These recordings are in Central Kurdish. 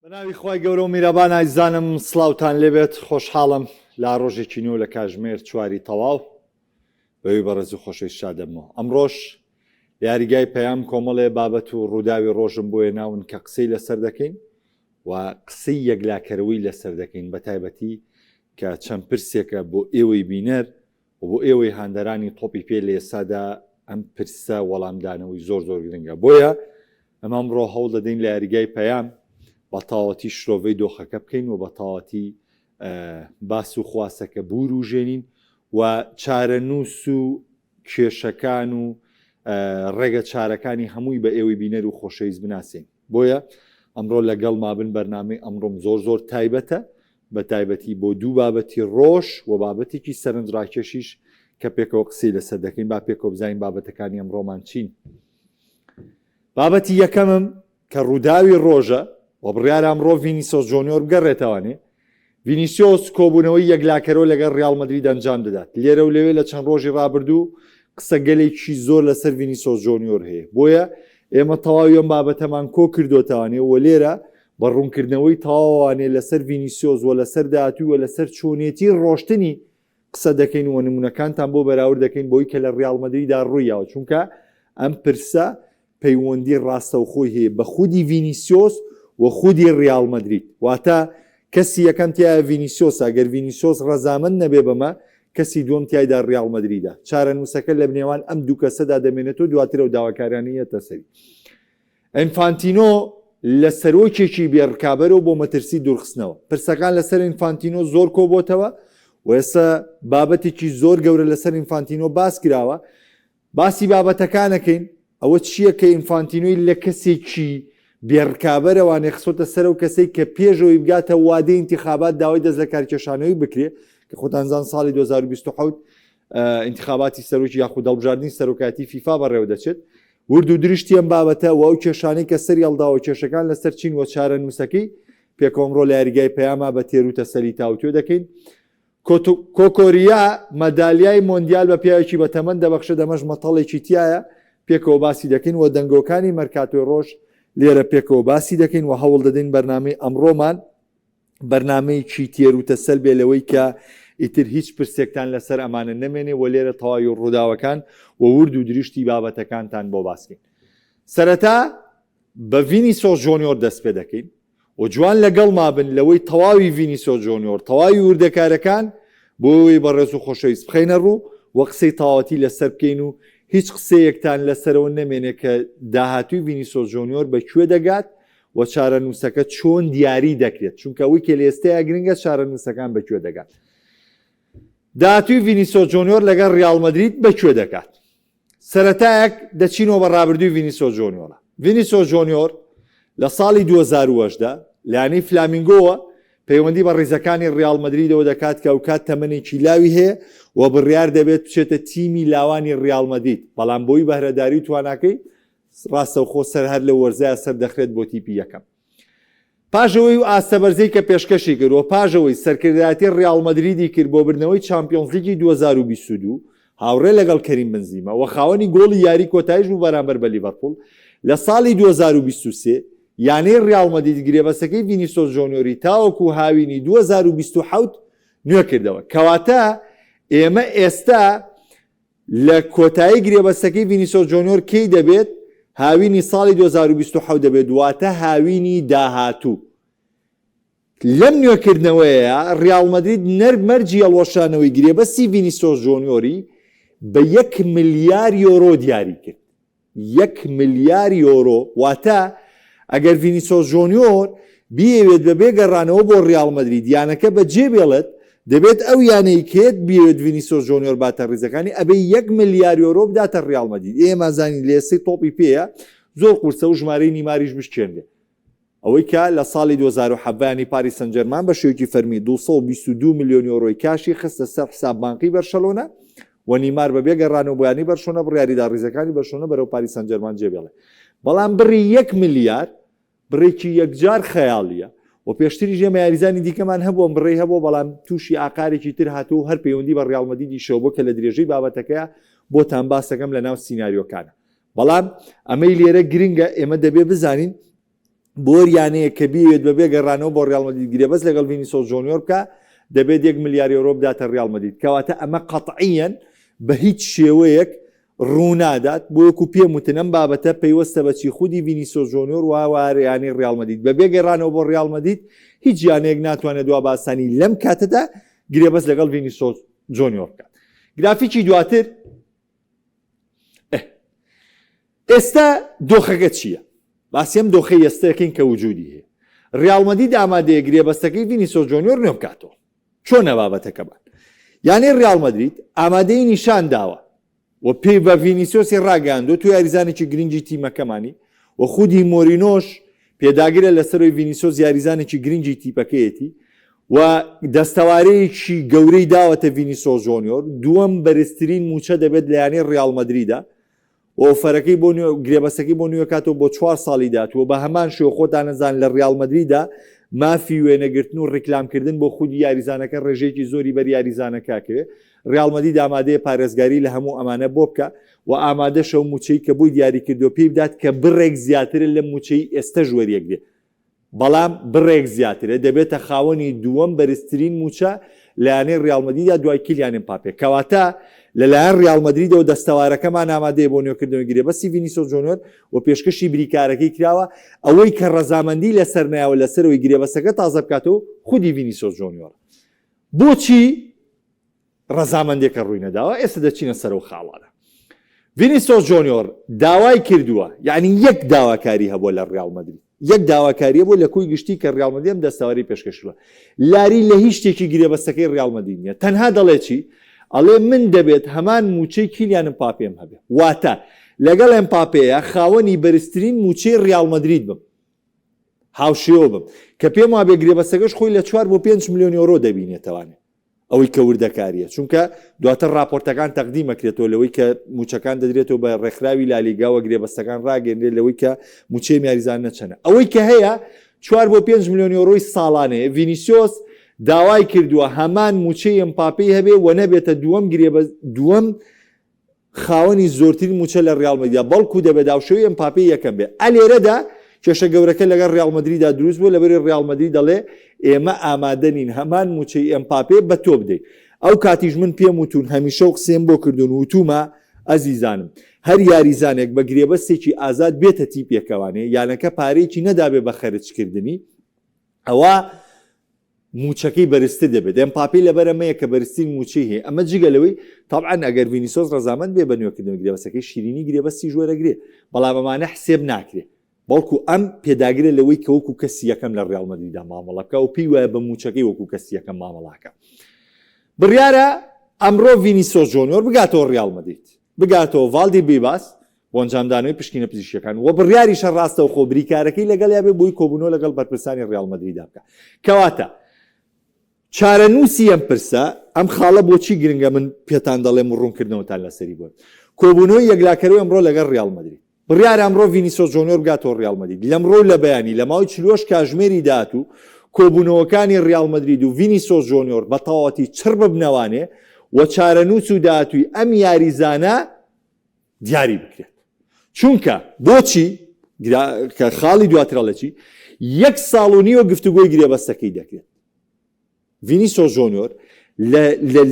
بەناوی خوای گەورە و میرەبان ئایزانم سڵاوتان لێبێت خۆشحاڵم لا ڕۆژێکی نوێ لە کاژمێر چواری تەواو بەوی بەڕێز و خۆشەویست شادەبمەوە ئەمڕۆش لە یاریگای پەیام کۆمەڵێ بابەت و ڕووداوی ڕۆژم بۆیە ناون کە قسەی لەسەر دەکەین و قسەی یەکلاکەرەوەی لەسەر دەکەین بە تایبەتی کە چەند پرسێکە بۆ ئێوەی بینەر و بۆ ئێوەی هاندەرانی تۆپی پێ لە ئێستادا ئەم پرسە وەڵامدانەوەی زۆر زۆر گرنگە بۆیە ئەمە ئەمڕۆ هەوڵ دەدەین لە یاریگای پەیام بە تەواوەتی شرۆڤەی دۆخەکە بکەین و بە تەواوەتی باس و خواسەکە بوروژێنین و چارەنووس و کێشەکان و ڕێگە چارەکانی هەمووی بە ئێوەی بینەر و خۆشەویست بناسین. بۆیە ئەمڕۆ لەگەڵما بن بەرنامەی ئەمڕۆم زۆر زۆر تایبەتە بە تایبەتی بۆ دوو بابەتی ڕۆژ و بابەتێکی سەرنجڕاکێشیش کە پێکەوە قسەی لەسەر دەکەین با پێکەوە بزانین بابەتەکانی ئەمڕۆمان چین. بابەتی یەکەمم کە ڕووداوی ڕۆژە و بڕیارە ئەمڕۆ ڤینیسۆس جۆنیۆر بگەڕێتەوانێ ڤینیسیۆس کۆبوونەوەی یەکلاکەرەوە لەگەڵ ریال مەدرید ئەنجام دەدات. لێرە و لەوێ لە چەند ڕۆژی ڕابردوو قسەگەلێکی زۆر لەسەر ڤینیسۆس جۆنیۆر هەیە. بۆیە ئێمە تەواوی ئەم بابەتەمان کۆکردۆتەوانێ و لێرە بە ڕوونکردنەوەی تەواوانێ لەسەر ڤینیسیۆس و لەسەر داهاتووی و لەسەر چۆنێتی ڕۆشتنی قسە دەکەین و نمونەکانتان بۆ بەراورد دەکەین بۆی کە لە ریال مەدریدا ڕوویاوە چونکە ئەم پرسە پەیوەندی ڕاستەوخۆی هەیە بە خودی ڤینیسیۆس و خودی ڕیاڵ مەدرید، واتە کەسی یەکەم تیایە ڤینیسیۆسە، گەر ڤینیسیۆس ڕەزامەند نەبێ بەمە، کەسی دووەم تیایدا ڕیاڵ مەدریدە، چارەنووسەکە لە نێوان ئەم دوو کەسەدا دەمێنێتەوە دواتر ئەو داواکاریانەی یەتە سەری. ئینفانتینۆ لە سەرۆکێکی بێ ڕکابەرەوە بۆ مەترسی دوورخستنەوە. پرسەکان لەسەر ئینفانتینۆ زۆر کۆبۆتەوە و ئێستا بابەتێکی زۆر گەورە لەسەر ئینفانتینۆ باس کراوە، باسی بابەتەکانەکەین، ئەوە چییە کە ئینفانتینۆی لە کەسێکی بێ ڕکابەرەوانێ خستۆتە سەر ئەو کەسەی کە پێش ئەوەی بگاتە وادەی ئینتیخابات داوای دەست لەکارکێشانەوەی بکرێ کە خۆتان زان ساڵی 2027 ئینتخاباتی سەرۆکی یاخود هەڵبژاردنی سەرۆکایەتی فیفا بەڕێوە دەچێت. ورد و درشتی ئەم بابەتە و ئەو کێشانەی کە سەری هەڵداوە کێشەکان لەسەر چین و چارەنووسەکەی پێکەوە ئەمڕۆ لە یاریگای پەیاما بە تێر و تەسەلی تاوتوێ دەکەین. کۆکۆریا مەدالیای مۆندیال بە پیاوێکی بەتەمەن دەبەخشێت، ئەمەش مەتەڵێکی تیایە، پێکەوە باسی دەکەین و دەنگۆکانی مەرکاتۆی ڕۆژ لێرە پێکەوە باسی دەکەین و هەوڵ دەدەین بەرنامەی ئەمڕۆمان بەرنامەیەکی تێر و تەسەل بێ لەوەی کە ئیتر هیچ پرسێکتان لەسەر ئەمانە نەمێنێ و لێرە تەواوی ڕووداوەکان و ورد و درشتی بابەتەکانتان بۆ باسکەین. سەرەتا بە ڤینیسۆس جۆنیۆر دەست پێ دەکەین. و جوان لەگەڵما بن لەوەی تەواوی ڤینیسۆس جۆنیۆر تەواوی وردەکارەکان بۆ ئێوەی بەڕێز و خۆشەویست بخەینە ڕوو و قسەی تەواوەتی لەسەر بکەین و هیچ قسەیەکتان لەسەرەوە نەمێنێ کە داهاتووی ڤینیسۆس جۆنیۆر بە کوێ دەگات و چارەنووسەکە چۆن دیاری دەکرێت چونکە ئەوەی کە لە ئێستەیا گرنگە چارەنووسەکان بە کوێ دەگات داهاتووی ڤینیسۆس جۆنیۆر لەگەڵ ڕیاڵ مەدرید بە کوێ دەگات سەرەتایەک دەچینەوە بە ڕابردووی ڤینیسۆس جۆنیۆرە. ڤینیسۆس جۆنیۆر لە ساڵی 2018 لە یانەی فلامینگۆوە پەیوەندی بە ڕیزەکانی ڕیاڵ مەدریدەوە دەکات کە ئەوکات تەمەنێکی لاوی هەیە و بڕیار دەبێت بچێتە تیمی لاوانی ڕیاڵ مەدرید، بەڵام بۆی بەهرەداری و تواناکەی ڕاستەوخۆ سەر هەر لەو وەرزەیا سەردەخرێت بۆ تیپی یەکەم. پاش ئەوەی و ئاستە بەرزەی کە پێشکەشی کرد و پاش ئەوەی سەرکردایەتی ڕیاڵ مەدریدی کرد بۆ بردنەوەی چامپیۆنزلیگی 2022 هاوڕێ لەگەڵ کەریم بنزیمە و خاوەنی گۆڵی یاری کۆتایش بوو بەرامبەر بە لیڤەرپوڵ لە ساڵی 2023 یانەی ڕیاڵ مەدرید گرێبەستەکەی ڤینیسۆس جۆنیۆری تاوەکو هاوینی 2027 نوێ کردەوە کەواتە ئێمە ئێستا لە کۆتایی گرێبەستەکەی ڤینیسۆس جۆنیۆر کەی دەبێت؟ هاوینی ساڵی 2027 دەبێت واتە هاوینی داهاتوو. لەم نوێکردنەوەیە ریاڵ مەدرید نەر مەرجی هەڵوەشانەوەی گرێبەستی ڤینیسۆس جۆنیۆری بە یەک ملیار یۆرۆ دیاری کرد. یەک ملیار یۆرۆ، واتە ئەگەر ڤینیسۆس جۆنیۆر بیەوێت بەبێ گەڕانەوە بۆ ریاڵ مەدرید یانەکە بەجێبێڵێت، دەبێت ئەو یانەی کێت بیەوێت ڤینیسۆس جۆنیۆر باتە ریزەکانی ئەبێ یەک ملیار یۆرۆ بداتە ریاڵ مەدرید، ئێمە زانین لە ئێستەی تۆپی پێیە زۆر قورسە و ژمارەی نیماریش بشکێنرێ. ئەوەی کە لە ساڵی 2017 یانەی پاریس سانجێرمان بە شێوەیەکی فەرمی 222 ملیۆن یۆرۆی کاشی خستە سەر حساب بانقی بەرشەلۆنە و نیمار بەبێ گەڕانەوە بۆ یانەی بەرشۆنە بڕیاریدا ریزەکانی بەرشۆنە بەرەو پاریس سانجێرمان جێبێڵێ بەڵام بڕی یەک ملیار بڕێکی یەکجار خەیاڵیە و پێشتریش ئێمە یاریزانی دیکەمان هەبوو ئەم بڕەی هەبوو بەڵام تووشی ئاقارێکی تر هاتووە و هەر پەیوەندی بە ڕیاڵ مەدریدیشەوە بوو کە لە درێژەی بابەتەکەیا بۆتان باس دەکەم لە ناو سیناریۆکانە بەڵام ئەمەی لێرە گرنگە ئێمە دەبێ بزانین. بۆر یانەیە کە بیەوێت بەبێ گەڕانەوە بۆ ریال مەدرید گرێبەست لەگەڵ ڤینیسۆس جۆنیۆر بکا دەبێت یەک ملیار یۆرۆ بداتە ریال مەدرید کەواتە ئەمە قەتعیەن بە هیچ شێوەیەک ڕوونادات بۆ وەکو پێم وتن ئەم بابەتە پەیوەستە بە چی خودی ڤینیسۆس جۆنیۆر و یانەی ریال مەدرید بەبێ گەڕانەوە بۆ ریال مەدرید هیچ یانەیەک ناتوانێت دوا بە ئاسانی لەم کاتەدا گرێبەست لەگەڵ ڤینیسۆس جۆنیۆر بکات گرافیکی دواتر ئێستا دۆخەکە چییە؟ باسی ئەم دۆخەی ئێستەکەین کە وجودی هەیە. ریال مەدرید ئامادەیە گرێبەستەکەی ڤینیسۆس جۆنیۆر نوێ بکاتەوە. چۆنە بابەتەکەمان؟ یانەی ریال مەدرید ئامادەیی نیشان داوە و پێی بە ڤینیسۆسی ڕاگەیاندووە تۆ یاریزانێکی گرنگی تیمەکەمانی و خودی مۆرینۆش پێداگرە لەسەرەوەی ڤینیسۆس یاریزانێکی گرنگی تیپەکەیەتی و دەستەوارەیەکی گەورەی داوەتە ڤینیسۆس جۆنیۆر، دووەم بەرزترین مووچە دەبێت لە یانەی ڕیاڵ مەدریدا و ئۆفەرەکەی بۆ نوێ گرێبەستەکەی بۆ نوێکاتەوە بۆ چوار ساڵی داهاتوو و بە هەمان شێوە خۆتان ئەزان لە ڕیاڵ مەدریدا مافی وێنەگرتن و ڕیکلامکردن بۆ خودی یاریزانەکە ڕێژەیەکی زۆری بەر یاریزانەکە ئەکەوێ ڕیاڵ مەدرید ئامادەیە پارێزگاری لە هەموو ئەمانە بۆ بکا و ئامادەشە و مووچەی کە بۆی دیاری کردووە پێی بدات کە بڕێک زیاترە لەم مووچەی ئێستەش وەریەگرێ بەڵام بڕێک زیاترە، دەبێتە خاوەنی دووەم بەرزترین مووچە لە یانەی ریال مەدریدا دوای کیلیان ئێمپاپێ. کەواتە لەلایەن ریال مەدریدەوە دەستەوارەکەمان ئامادەیە بۆ نوێکردنەوەی گرێبەستی ڤینیسۆس جۆنیۆر و پێشکەشی بریکارەکەی کراوە، ئەوەی کە رەزامەندی لەسەر نایەوە لەسەرەوەی گرێبەستەکە تازە بکاتەوە خودی ڤینیسۆس جۆنیۆرە. بۆچی؟ ڕەزامەندیەکە ڕووی نەداوە، ئێستا دەچینە سەر ئەو خاڵانە. ڤینیسۆس جۆنیۆر داوای کردووە، یعنی یەک داواکاری هەبووە لە ڕیاڵ مەدرید، یەک داواکاریە بووە لە کۆی گشتی کە ڕیاڵ مەدرید ئەم دەستەوارەی پێشکەش کردووە. لاری لە هیچ شتێکی گرێبەستەکەی ڕیاڵ مەدرید نییە، تەنها دەڵێ چی؟ ئەڵێ من دەبێت هەمان مووچەی کیلیان ئمپاپێم هەبێ، واتە لەگەڵ ئێمپاپێیە خاوەنی بەرزترین مووچەی ڕیاڵ مەدرید بم، هاوشێوە بم، کە پێم وابێ گرێبەستەکەش خۆی لە 4 بۆ 5 ملیۆن یۆرۆ دەبینێتەوانێ. ئەوەی کە وردەکارییە چونکە دواتر ڕاپۆرتەکان تەقدیم ئەکرێتەوە لەوەی کە موچەکان دەدرێتەوە بە ڕێکخراوی لالیگا و گرێبەستەکان ڕاگەیەنرێت لەوەی کە موچەی یاریزانە چەنە ئەوەی کە هەیە 4 بۆ 5 ملیۆن یۆرۆی ساڵانەیە ڤینیسیۆس داوای کردووە هەمان موچەی ئەمپاپێی هەبێ و نەبێتە دووەم گرێبەست دووەم خاوەنی زۆرترین مووچە لە ریاڵ مەدریدا، بەڵکو دەبێت هاوشێوەی ئێمپاپێ یەکەم بێت. ئا لێرەدا کێشە گەورەکە لەگەڵ ریاڵ مەدریدا دروست بووە، لەبەرئەوەی ریاڵ مەدرید دەڵێ ئێمە ئامادە نین هەمان مووچەی ئێمپاپێ بە تۆ بدەین. ئەو کاتیش من پێم وتوون، هەمیشە و قسەیم بۆ کردوون، وتوومە ئەزیزانم هەر یاریزانێک بە گرێبەستێکی ئازاد بێتە تیپێکەوانێ، یانەکە پارەیەکی نەدابێ بە خەرجکردنی، ئەوا مووچەکەی بەرزتر دەبێت، ئێمپاپێ لەبەر ئەمەیە کە بەرزترین مووچەی هەیە، ئەمە جگە لەوەی تەبعەن ئەگەر ڤینیسۆس ڕەزامەند بێ بە نوێکردنەوەی گرێبەستەکەی شیرینی گرێبەستیش وەرەگرێ، بەڵام ئەمانە حسێب ناکرێ، بەڵکو ئەم پێداگرە لەوەی کە وەکو کەسی یەکەم لە ڕیاڵ مەدریدا مامەڵە بکا و پێی وایە بە مووچەکەی وەکو کەسی یەکەم مامەڵە ئەکا. بڕیارە ئەمڕۆ ڤینیسۆس جۆنیۆر بگاتەوە ڕیاڵ مەدرید، بگاتەوە ڤالدی بیباس بۆ ئەنجامدانەوەی پشکینە پزیشکیەکان و بڕیاریشە ڕاستەوخۆ بریکارەکەی لەگەڵیا بێ بۆی کۆبوونەوە لەگەڵ بەرپرسانی ڕیاڵ مەدریدا بکا. کەواتە چارەنووسی ئەم پرسە، ئەم خاڵە بۆچی گرنگە من پێتان دەڵێم و ڕوونکردنەوەتان لەسەری بۆ کۆبوونەوەی یەکلاکەرەوەی ئەمڕۆ لەگەڵ ڕیاڵ مەدرید. بڕیارە ئەمڕۆ ڤینیسۆس جۆنیۆر بگاتەوە ڕیاڵ مەدرید. لەمڕۆ و لە بەیانی لە ماوەی 48 کاژمێری داهاتوو کۆبوونەوەکانی ڕیاڵ مەدرید و ڤینیسۆس جۆنیۆر بە تەواوەتی چڕ ببنەوانێ و چارەنووس و داهاتووی ئەم یاریزانە دیاری بکرێت چونکە بۆچی کە خاڵی دواترە چی یەک ساڵ و نیوە گفتوگۆی گرێبەستەکەی دەکرێت ڤینیسۆس جۆنیۆر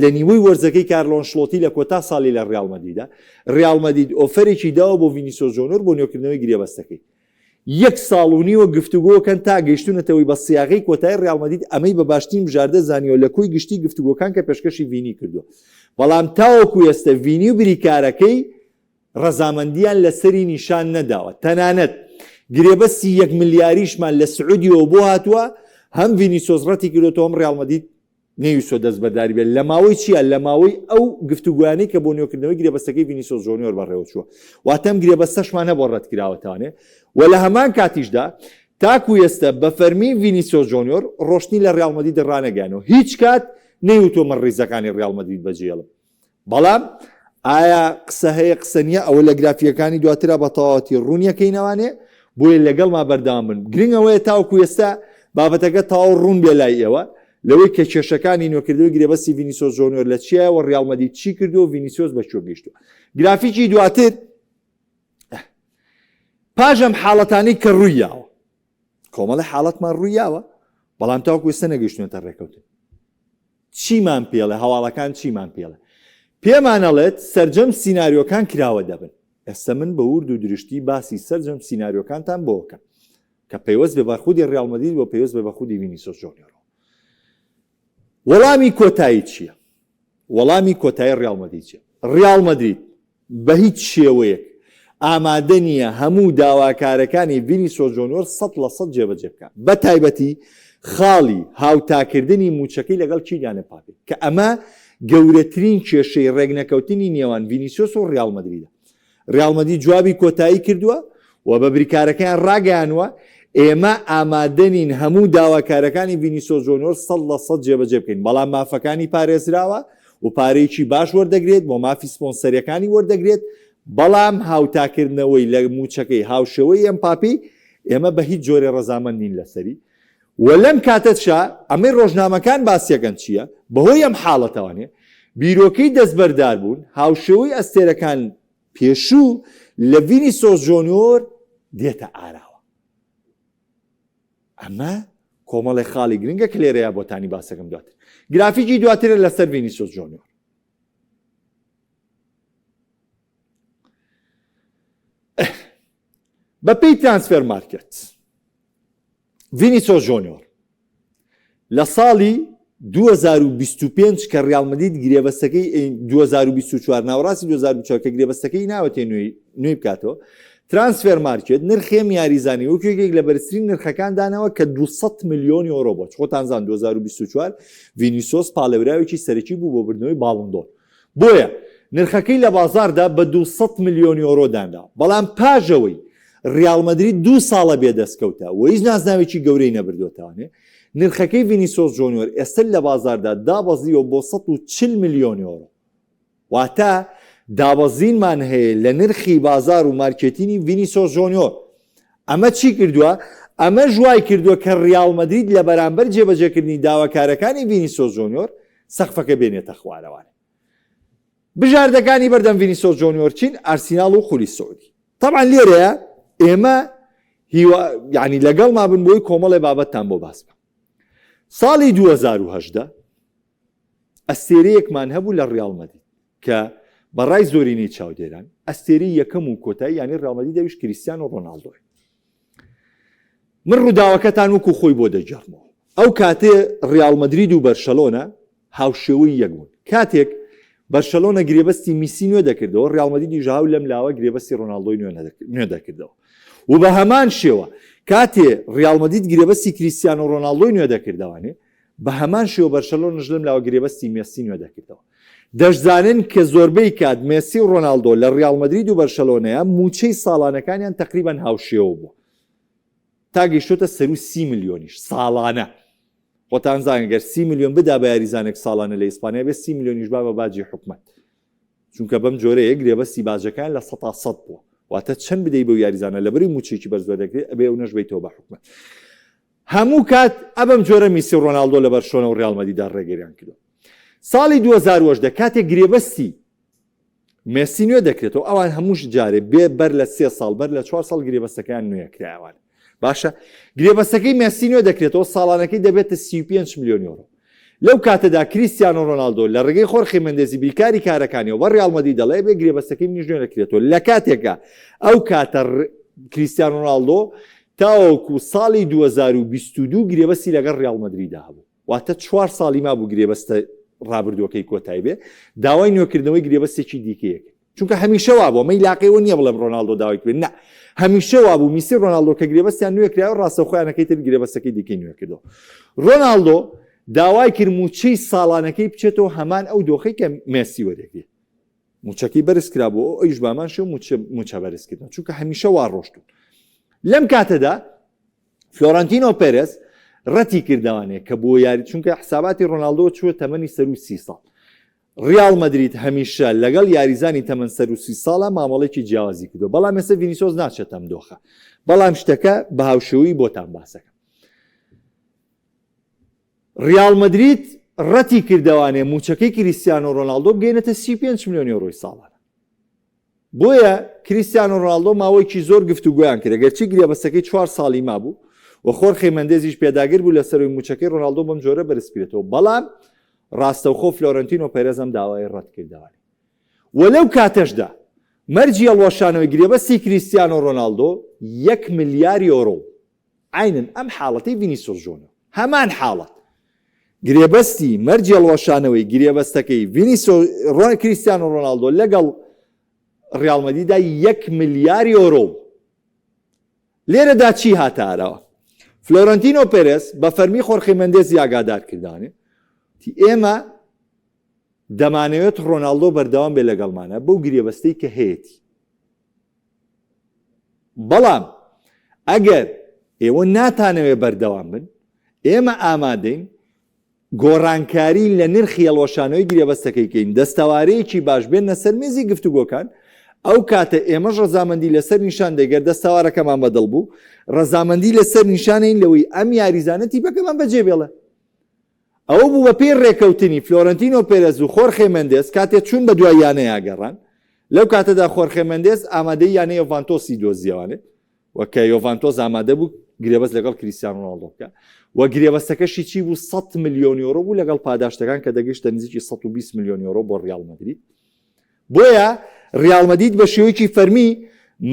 لە نیوەی وەرزەکەی کارلۆ ئەنشلۆتی لە کۆتا ساڵی لە ریال مەدریدا ریال مەدرید ئۆفەرێکی داوە بۆ ڤینیسۆس جۆنیۆر بۆ نوێکردنەوەی گرێبەستەکەی یەک ساڵ و نیوە گفتوگۆکەن تا گەیشتونەتەوەی بە سیاغەی کۆتایی ریال مەدرید ئەمەی بە باشترین بژاردە زانیوە لە کۆی گشتی گفتوگۆکان کە پێشکەشی ڤینی کردووە بەڵام تاوەکو ئێستە ڤینی و بریکارەکەی رەزامەندیان لەسەری نیشان نەداوە تەنانەت گرێبەستی یەک ملیاریشمان لە سعودیەوە بۆ هاتووە هەم ڤینیسۆس رەتی کردۆتەوە هەم ریال مەدرید نەیویستوە دەستبەرداری بێت لە ماوەی چیا؟ لە ماوەی ئەو گفتوگۆیانەی کە بۆ نوێکردنەوەی گرێبەستەکەی ڤینیسۆس جۆنیۆر بەڕێوەچووە. واتە ئەم گرێبەستەشمان هەبووە ڕەتکراوەتەوانێ و لە هەمان کاتیشدا تاکو ئێستە بە فەرمی ڤینیسۆس جۆنیۆر ڕۆشتنی لە ڕیاڵ مەدرید ڕانەگەیانەوە. هیچ کات نەیوتووە من ڕیزەکانی ڕیاڵ مەدرید بەجێهێڵم. بەڵام ئایا قسە هەیە قسە نییە ئەوە لە گرافیەکانی دواترا بە تەواوەتی ڕوونیەکەینەوانێ بۆیە لەگەڵما بەردەوام بن گرنگ ئەوەیە تاوەکو ئێستا بابەتەکە تەواو ڕوون بێ لای ئێوە لەوەی کە کێشەکانی نوێکردنەوەی گرێبەستی ڤینیسۆس جۆنیۆر لە چیایە و ڕیاڵ مەدرید چی کردووە و ڤینیسیۆس بە کوێ گەیشتووە گرافیکی دواتر پاش ئەم حاڵەتانەی کە ڕووی یاوە. کۆمەڵی حاڵەتمان ڕوویاوە بەڵام تاوەکو ئێستا نەگەیشتونەتە ڕێکەوتن. چیمان پێڵێ هەواڵەکان چیمان پێڵێ؟ پێمان ئەڵێت سەرجەم سیناریۆکان کراوە دەبن. ئێستا من بە ورد و درشتی باسی سەرجەم سیناریۆکانتان بۆ ئەکەم کە پەیوەست بێ بە خودی ڕیاڵ مەدرید و پەیوەست بێ بە خودی ڤینیسۆس جۆنیۆرەوە. وەڵامی کۆتایی چییە؟ وەڵامی کۆتایی ڕیاڵ مەدرید چییە؟ ڕیاڵ مەدرید بە هیچ شێوەیەک ئامادە نییە هەموو داواکارەکانی ڤینیسۆس جۆنیۆر 100% جێبەجێ بکات، بە تایبەتی خاڵی هاوتاکردنی مووچەکەی لەگەڵ کیلیان ئێمباپێ، کە ئەمە گەورەترین کێشەی رێکنەکەوتنی نێوان ڤینیسیۆس و ریاڵ مەدریدە. ریاڵ مەدرید جوابی کۆتایی کردووە و بە بریکارەکەیان راگەیانووە، ئێمە ئامادەنین هەموو داواکارەکانی ڤینیسیۆس جۆنیۆر 100% جێبەجێ بکەین، بەڵام مافەکانی پارێزراوە و پارەیەکی باش وەردەگرێت بۆ مافی سپۆنسەریەکانی وەردەگرێت، بەڵام هاوتاکردنەوەی لە مووچەکەی هاوشێوەی ئێمپاپی ئێمە بە هیچ جۆرێ ڕەزامەند نین لەسەری و لەم کاتەشا ئەمەی ڕۆژنامەکان باسیەکەن چییە بەهۆی ئەم حاڵەتەوانێ بیرۆکەی دەستبەرداربوون هاوشێوەی ئەستێرەکان پێشوو لە ڤینیسۆس جۆنیۆر دێتە ئاراوە. ئەمە کۆمەڵێ خاڵی گرنگە کە لێرەیا بۆتانی باسەکەم دواتر گرافیکی دواترە لەسەر ڤینیسۆس جۆنیۆر. بەپێی ترانسفێر مارکێت ڤینیسۆس جۆنیۆر لە ساڵی 2025 کە ڕیاڵ مەدرید گرێبەستەکەی 2024 ناوەڕاستی 2024 کە گرێبەستەکەی ناوەتێ نوێی نوێی بکاتەوە ترانسفێر مارکێت نرخی ئەم یاریزانی وەک یەکێک لە بەرزترین نرخەکان داناوە کە 200 ملیۆن یۆرۆ بووە خۆتان زان 2024 ڤینیسۆس پاڵێوراوێکی سەرەکی بوو بۆ بردنەوەی باڵندۆر بۆیە نرخەکەی لە بازاڕدا بە 200 ملیۆن یۆرۆ دانرا، بەڵام پاش ئەوەی ریاڵ مەدرید دوو ساڵە بێ دەستکەوتە و هیچ نازناوێکی گەورەی نەبردۆتەوانێ، نرخەکەی ڤینیسۆس جۆنیۆر ئێستا لە بازاڕدا دابەزیوە بۆ 140 ملیۆن یۆرۆ. واتە دابەزینمان هەیە لە نرخی بازاڕ و مارکێتینی ڤینیسۆس جۆنیۆر. ئەمە چی کردووە؟ ئەمەش وای کردووە کە ریاڵ مەدرید لە بەرامبەر جێبەجێکردنی داواکارەکانی ڤینیسۆس جۆنیۆر سەقفەکە بێنێتە خوارەوە. بژاردەکانی بەردەم ڤینیسۆس جۆنیۆر چین؟ ئارسیناڵ و خولی سعودی. تەبعەن لێرەیە ئێمە هیوا یعنی لەگەڵما بن بۆی کۆمەڵێ بابەتتان بۆ باس بکەم. ساڵی 2018 ئەستێرەیەکمان هەبوو لە ڕیاڵ مەدرید کە بە ڕای زۆرینەی چاودێران ئەستێرەی یەکەم و کۆتایی یانەی ڕیاڵ مەدرید ئەویش کریستیانۆ ڕۆناڵدۆیە. من ڕووداوەکەتان وەکو خۆی بۆ دەگێڕمەوە. ئەو کاتێ ڕیاڵ مەدرید و بەرشەلۆنە هاوشێوەی یەک بوون. کاتێک بەرشەلۆنە گرێبەستی میسی نوێ دەکردەوە، ڕیاڵ مەدریدیش هاو لەم لاوە گرێبەستی ڕۆناڵدۆی نوێ دەکردەوە. و بە هەمان شێوە کاتێ ڕیاڵ مەدرید گرێبەستی کریستیانۆ ڕۆناڵدۆی نوێ دەکردەوانێ، بە هەمان شێوە بەرشەلۆنەش لەم لاوە گرێبەستی مێسی نوێ دەکردەوە. دەشزانن کە زۆربەی کات مێسی و ڕۆناڵدۆ لە ڕیاڵ مەدرید و بەرشەلۆنەیە مووچەی ساڵانەکانیان تەقریبەن هاوشێوە بووە تا گەیشتۆتە سەروو 30 ملیۆنیش ساڵانە. خۆتان زانن گەر 30 ملیۆن بدا بە یاریزانێک ساڵانە لە ئیسپانیا بێ 30 ملیۆنیش با بە باجی حکومەت. چونکە بەم جۆرەیە گرێبەستی باجەکان 100% بووە. واتە چەند بدەی بەو یاریزانە لەبەری مووچەیەکی بەرز وەردەگرێت ئەبێ ئەو نەشبەیتەوە بە حکومەت. هەموو کات ئەبەم جۆرە میسی و ڕۆناڵدۆ لە بەرشۆنە و ڕیاڵ مەدریدا ڕێگریان کردووە. ساڵی 2018 کاتێک گرێبەستی مێسی نوێ دەکرێتەوە ئەوان هەمووش جارێ بێ بەر لە سێ ساڵ بەر لە چوار ساڵ گرێبەستەکەیان نوێ کرایەوان باشە گرێبەستەکەی مێسی نوێ دەکرێتەوە ساڵانەکەی دەبێتە 35 ملیۆن یۆرۆ لەو کاتەدا کریستیانۆ ڕۆناڵدۆ لە ڕێگەی خۆرخی مندێزی بیرکاری کارەکانیەوە بە ڕیاڵ مەدرید دەڵێ بێ گرێبەستەکەی منیش نوێ نەکرێتەوە لە کاتێکا ئەو کاتە کریستیانۆ ڕۆناڵدۆ تاوەکو ساڵی 2022 گرێبەستی لەگەڵ ڕیاڵ مەدریدا هەبوو واتە چوار ساڵی مابوو گرێبەستە ڕابردووەکەی کۆتایی بێ داوای نوێکردنەوەی گرێبەستێکی دیکەیەک چونکە هەمیشە وابوو ئەمەی لاقەیەوە نییە بڵێم ڕۆناڵدۆ داوای کرد نا هەمیشە وابوو میسی ڕۆناڵدۆ کە گرێبەستیان نوێ کرایەوە ڕاستەوخۆیانەکەی تر گرێبەستەکەی دیکەی نوێ کردەوە ڕۆناڵدۆ داوای کرد مووچەی ساڵانەکەی بچێتەوە هەمان ئەو دۆخەی کە مێسی وەرێگرێت موچەکەی بەرز کرابوو ئەویش بامان شێو موچە بەرزکردن چونکە هەمیشە وا ڕۆشتون لەم کاتەدا فلۆرانتینۆ پێرێز ڕەتی کردوانێ کە بۆ یاری چونکە حساباتی ڕۆناڵدۆ چووە تەمەنی سەرو سی ساڵ ڕیاڵ مەدرید هەمیشە لەگەڵ یاریزانی تەمەن سەروو 30 ساڵە مامەڵێکی جیاوازی کردووە، بەڵام ئێستا ڤینیسۆس ناچێتە ئەم دۆخە. بەڵام شتەکە بە هاوشێوەیی بۆتان باسەکەم. ڕیاڵ مەدرید ڕەتی کردەوانێ مووچەکەی کریستیانۆ ڕۆناڵدۆ بگەینێتە 35 ملیۆن یۆرۆی ساڵانە. بۆیە کریستیانۆ ڕۆناڵدۆ ماوەیەکی زۆر گفتوگۆیان کرد، گەرچی گرێبەستەکەی چوار ساڵی مابوو. و خۆرخی مەندێزیش پێداگر بوو لەسەروی موچەکەی ڕۆناڵدۆ بەم جۆرە بەرزکرێتەوە، بەڵام ڕاستەوخۆ فلۆرنتینۆ پێرێز ئەم داوای ڕەتکردەوە و لەو کاتەشدا مەرجی هەڵوەشانەوەی گرێبەستی کریستیانۆ ڕۆناڵدۆ یەک ملیار یۆرۆ عەینەن ئەم حاڵەتەی ڤینیسیۆس جۆنیۆر هەمان حاڵەت گرێبەستی مەرجی هەڵوەشانەوەی گرێبەستەکەی ڤینیسۆ ڕۆن کریستیانۆ ڕۆناڵدۆ لەگەڵ ڕیاڵ مەدریدا یەک ملیار یۆرۆ بوو. لێرەدا چی هاتە ئاراوە؟ فلۆرنتینۆ پێرێز بە فەرمی خۆرخی مەندێزی ئاگادار کردانێ تی ئێمە دەمانەوێت ڕۆناڵدۆ بەردەوام بێ لەگەڵمانە بەو گرێبەستەی کە هەیەتی. بەڵام ئەگەر ئێوە ناتانەوێ بەردەوام بن، ئێمە ئامادەین گۆڕانکاری لە نرخی هەڵوەشانەوەی گرێبەستەکەی کەین، دەستەوارەیەکی باش بێننە سەر مێزی گفتوگۆکان، ئەو کاتە ئێمەش ڕەزامەندی لەسەر نیشان دەین، گەر دەستەوارەکەمان بەدڵ بوو، ڕەزامەندی لەسەر نیشانەین لەوەی ئەم یاریزانە تیپەکەمان بەجێ بێڵێ. ئەوە بوو بەپێی رێکەوتنی فلۆرنتینۆ پێرێز و خۆرخێ مێندێس کاتێ چوون بە دوای یانەیا گەڕان، لەو کاتەدا خۆرخێ مێندێس ئامادەی یانەی یۆڤانتۆسی دۆزیەوانێ و کە یۆڤانتۆس ئامادە بوو گرێبەست لەگەڵ کریستیانۆ رۆناڵدۆ بکا و گرێبەستەکەشی چی بوو 100 ملیۆن یۆرۆ بوو لەگەڵ پاداشتەکان کە دەگەیشتە نزیکی 120 ملیۆن یۆرۆ بۆ ریال مەدرید. بۆیە ریال مەدرید بە شێوەیەکی فەرمی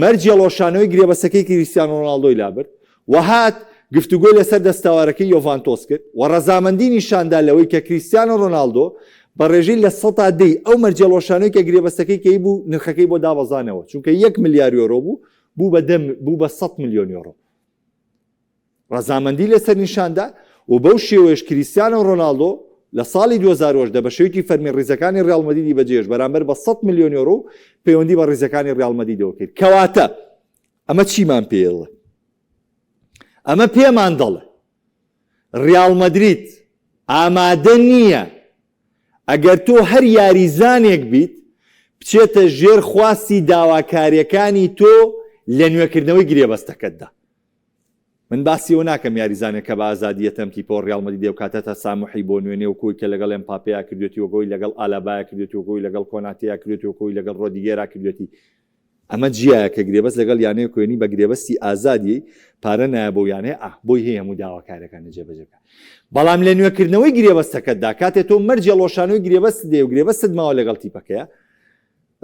مەرجی هەڵوەشانەوەی گرێبەستەکەی کریستیانۆ رۆناڵدۆی لابرد و هات گفتوگۆی لەسەر دەستەوارەکەی یۆڤانتۆس کرد و رەزامەندی نیشاندا لەوەی کە کریستیانۆ رۆناڵدۆ بە رێژەی 10% ی ئەو مەرجی هەڵوەشانەوەی کە گرێبەستەکەی کەی بوو نرخەکەی بۆ دابەزانەوە چونکە یەک ملیار یۆرۆ بوو بوو بە دە بوو بە 100 ملیۆن یۆرۆ. ڕەزامەندی لەسەر نیشاندا و بەو شێوەیەش کریستیانۆ ڕۆناڵدۆ لە ساڵی 2018 بە شێوەیەکی فەرمی ڕیزەکانی ڕیاڵ مەدریدی بەجێهێشت بەرامبەر بە 100 ملیۆن یۆرۆ و پەیوەندی بە ڕیزەکانی ڕیاڵ مەدریدەوە کرد. کەواتە ئەمە چیمان پێ دەڵێ؟ ئەمە پێمان دەڵێ ڕیاڵ مەدرید ئامادە نییە ئەگەر تۆ هەر یاریزانێک بیت بچێتە ژێر خواستی داواکارییەکانی تۆ لە نوێکردنەوەی گرێبەستەکەتدا. من باسی ئەوە ناکەم یاریزانێک کە بە ئازادی یەتە ئەم تیپەوە ڕیاڵ مەدریدێ و کاتە تەساموحی بۆ نوێنێ و کۆی کە لەگەڵ ئێمپاپێیا کردوێتی وەک ئەوەی لەگەڵ ئالابایا کردوێتی وەک ئەوەی لەگەڵ کۆناتێیا کردوێتی وەک ئەوەی لەگەڵ ڕۆدیگێرا کردوێتی ئەمە جیایە کە گرێبەست لەگەڵ یانەیە کۆێنی بە گرێبەستی ئازادی پارە نایە بۆ یانەیە ئا بۆی هەیە هەموو داواکارەکانی جێبەجێ بکات بەڵام لە نوێکردنەوەی گرێبەستەکەتدا کاتێ تۆ مەرجی هەڵوەشانەوەی گرێبەست دێ و گرێبەستت ماوە لەگەڵ تیپەکەیە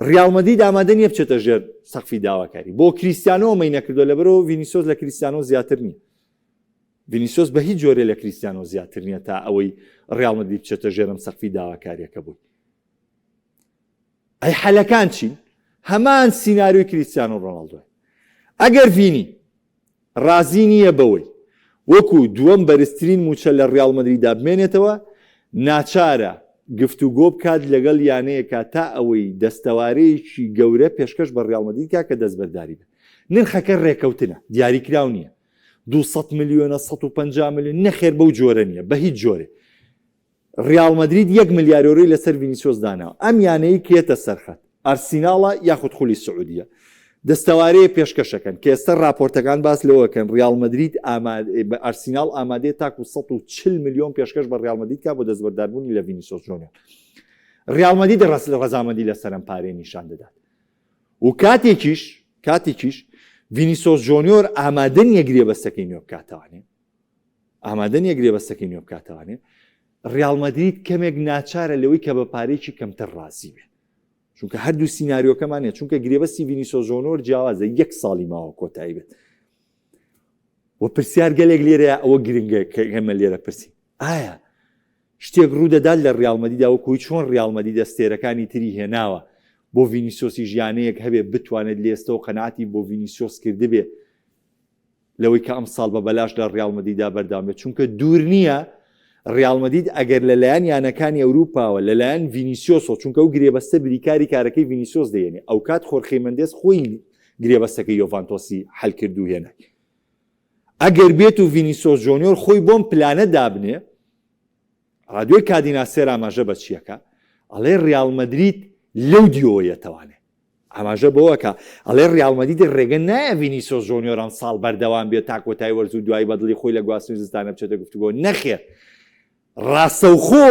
ریاڵ مەدرید ئامادە نییە بچێتە ژێر سەقفی داواکاری. بۆ کریستیانۆ ئەمەی نەکردووە، لەبەرئەوە ڤینیسیۆس لە کریستیانۆ زیاتر نییە. ڤینیسیۆس بە هیچ جۆرێ لە کریستیانۆ زیاتر نییە تا ئەوەی ریاڵ مەدرید بچێتە ژێر ئەم سەقفی داواکاریەکە بۆی. ئەی حەلەکان چین؟ هەمان سیناریۆی کریستیانۆ رۆناڵدۆ. ئەگەر ڤینی ڕازی نییە بەوەی وەکو دووەم بەرزترین مووچە لە ریاڵ مەدریددا بمێنێتەوە، ناچارە گفتوگۆ بکات لەگەڵ یانەیەکا تا ئەوەی دەستەوارەیەکی گەورە پێشکەش بە ریاڵ مەدرید بکات کە دەستبەرداری بێت. نرخەکە رێکەوتنە، دیاریکراو نییە. 200 ملیۆنە، 150 ملیۆن، نەخێر بەو جۆرە نییە، بە هیچ جۆرێ. ڕیاڵ مەدرید یەک ملیار یۆرۆی لەسەر ڤینیسیۆس داناوە، ئەم یانەیەی کێتە سەرخەت، ئارسیناڵە یاخود خولی سعودیە؟ دەستەوارەیە پێشکەشەکەن کە ئێستا راپۆرتەکان باس لەوەکەن ڕیاڵ مەدرید ئارسیناڵ ئامادەیە تاکو 140 ملیۆن پێشکەش بە ڕیاڵ مەدرید کا بۆ دەستبەرداربوونی لە ڤینیسیۆس جۆنیۆر. ڕیاڵ مەدرید ڕەزامەندی لەسەر ئەم پارەیە نیشان دەدات و کاتێکیش کاتێکیش ڤینیسیۆس جۆنیۆر ئامادە نییە گرێبەستەکەی نوێ بکاتەوانێ ئامادە نییە گرێبەستەکەی نوێ بکاتەوانێ ڕیاڵ مەدرید کەمێک ناچارە لەوەی کە بە پارێکی کەمتر ڕازی بێت چونکە هەردوو سیناریۆکەمان نیە چونکە گرێبەستی ڤینیسۆس جۆنۆر جیاوازە یەک ساڵی ماوە کۆتایی بێت و پرسیار گەلێک لێرەیە ئەوە گرنگە کە ئێمە لێرە پرسی ئایا شتێک ڕوودەدات لە ڕیاڵ مەدریدا وەکوی چۆن ڕیاڵ مەدرید ئەستێرەکانی تری هێناوە بۆ ڤینیسۆسی ژیانەیەک هەبێ بتوانێت لێستەوە قەناعەتی بۆ ڤینیسیۆس کردبێ لەوەی کە ئەمساڵ بە بەلاش لە ڕیاڵ مەدریدا بەردەوام بێت، چونکە دوور نییە ڕیاڵ مەدرید ئەگەر لەلایەن یانەکانی ئەوروپاوە لەلایەن ڤینیسیۆسەوە، چونکە ئەو گرێبەستە بریکاری کارەکەی ڤینیسیۆس دەهێنێ، ئەوکات خۆرخی مەندێس خۆی گرێبەستەکەی یۆڤانتۆسی حەل کرد و هێنای. ئەگەر بێت و ڤینیسیۆس جۆنیۆر خۆی بۆم پلانە دابنێ، ڕادیۆی کادینا سێر ئاماژە بە چیەکە؟ ئەڵێ ڕیاڵ مەدرید لەو دیۆوە یەتەوانێ. ئاماژە بەوەکا، ئەڵێ ریال مەدرید رێگە نایە ڤینیسیۆس جۆنیۆر ئەمساڵ بەردەوام بێت تا کۆتایی وەرز و دوایی بەدڵی خۆی لە گواستنەوەی زستانە بچێتە گفتوگۆ، نەخێر راستەوخۆ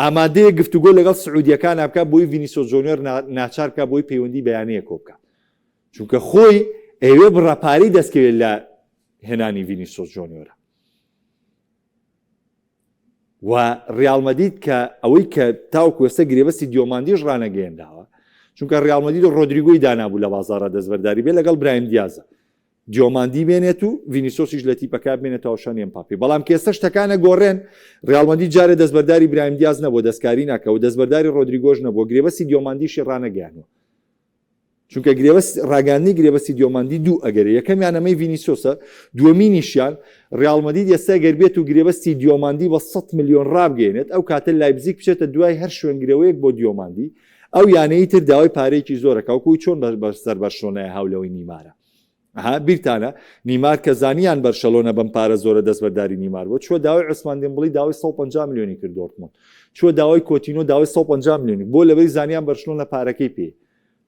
ئامادەیە گفتوگۆ لەگەڵ سعودیەکانا بکات بۆی ڤینیسیۆس جۆنیۆر ناچار بکات بۆی پەیوەندی بە یانەیەکەوە بکات، چونکە خۆی ئەیەوێ بڕە پارەی دەستکەوێت لە. هێنانی ڤینیسۆس جۆنیۆرە و ڕیاڵ مەدید کە ئەوەی کە تاوکو ئێستا گرێبەستی دیۆماندیش ڕانەگەیەنراوە چونکە ڕیاڵ مەدید و ڕۆدریگۆی دانابوو لە بازاڕا دەستبەرداری بێ لەگەڵ برایم دیازە دیۆماندی بێنێت و ڤینیسۆسیش لە تیپەکە بمێنێتەوە شانی ئەمپاپی بەڵام کە ئێستا شتەکانە گۆڕێن ڕیاڵ مەدید جارێ دەستبەرداری برایم دیاز نەبوو دەستکاری ناکەوە دەستبەرداری ڕۆدریگۆش نەبووە گرێبەستی دیۆماندیشی ڕانەگەیانوە چونکە گرێبەست ڕاگەیاندنی گرێبەستی دیۆماندی دوو ئەگەرە یەکەمیان ئەمەی ڤینیسیۆسە دووەمینیشیان ڕیاڵ مەدید ئێستا گەر بێت و گرێبەستی دیۆماندی بە 100 ملیۆن ڕابگەیەنێت ئەو کاتە لایپزیگ بچێتە دوای هەر شوێنگرەوەیەک بۆ دیۆماندی ئەو یانەی تر داوای پارەیەکی زۆرە کاوکوی چۆن بەسەر بەرشلۆنای هاولەوەی نیمارە ئەها بیرتانە نیمار کە زانیان بەرشەلۆنە بەم پارە زۆرە دەستبەرداری نیمار بووە چووە داوای عوسمان دێمبڵی داوای 150 ملیۆنی کرد دۆرتموند چووە داوای کۆتینۆ داوای 150 ملیۆنی بۆ لەبەری زانیان بەرشلۆنە پارەکەی پێ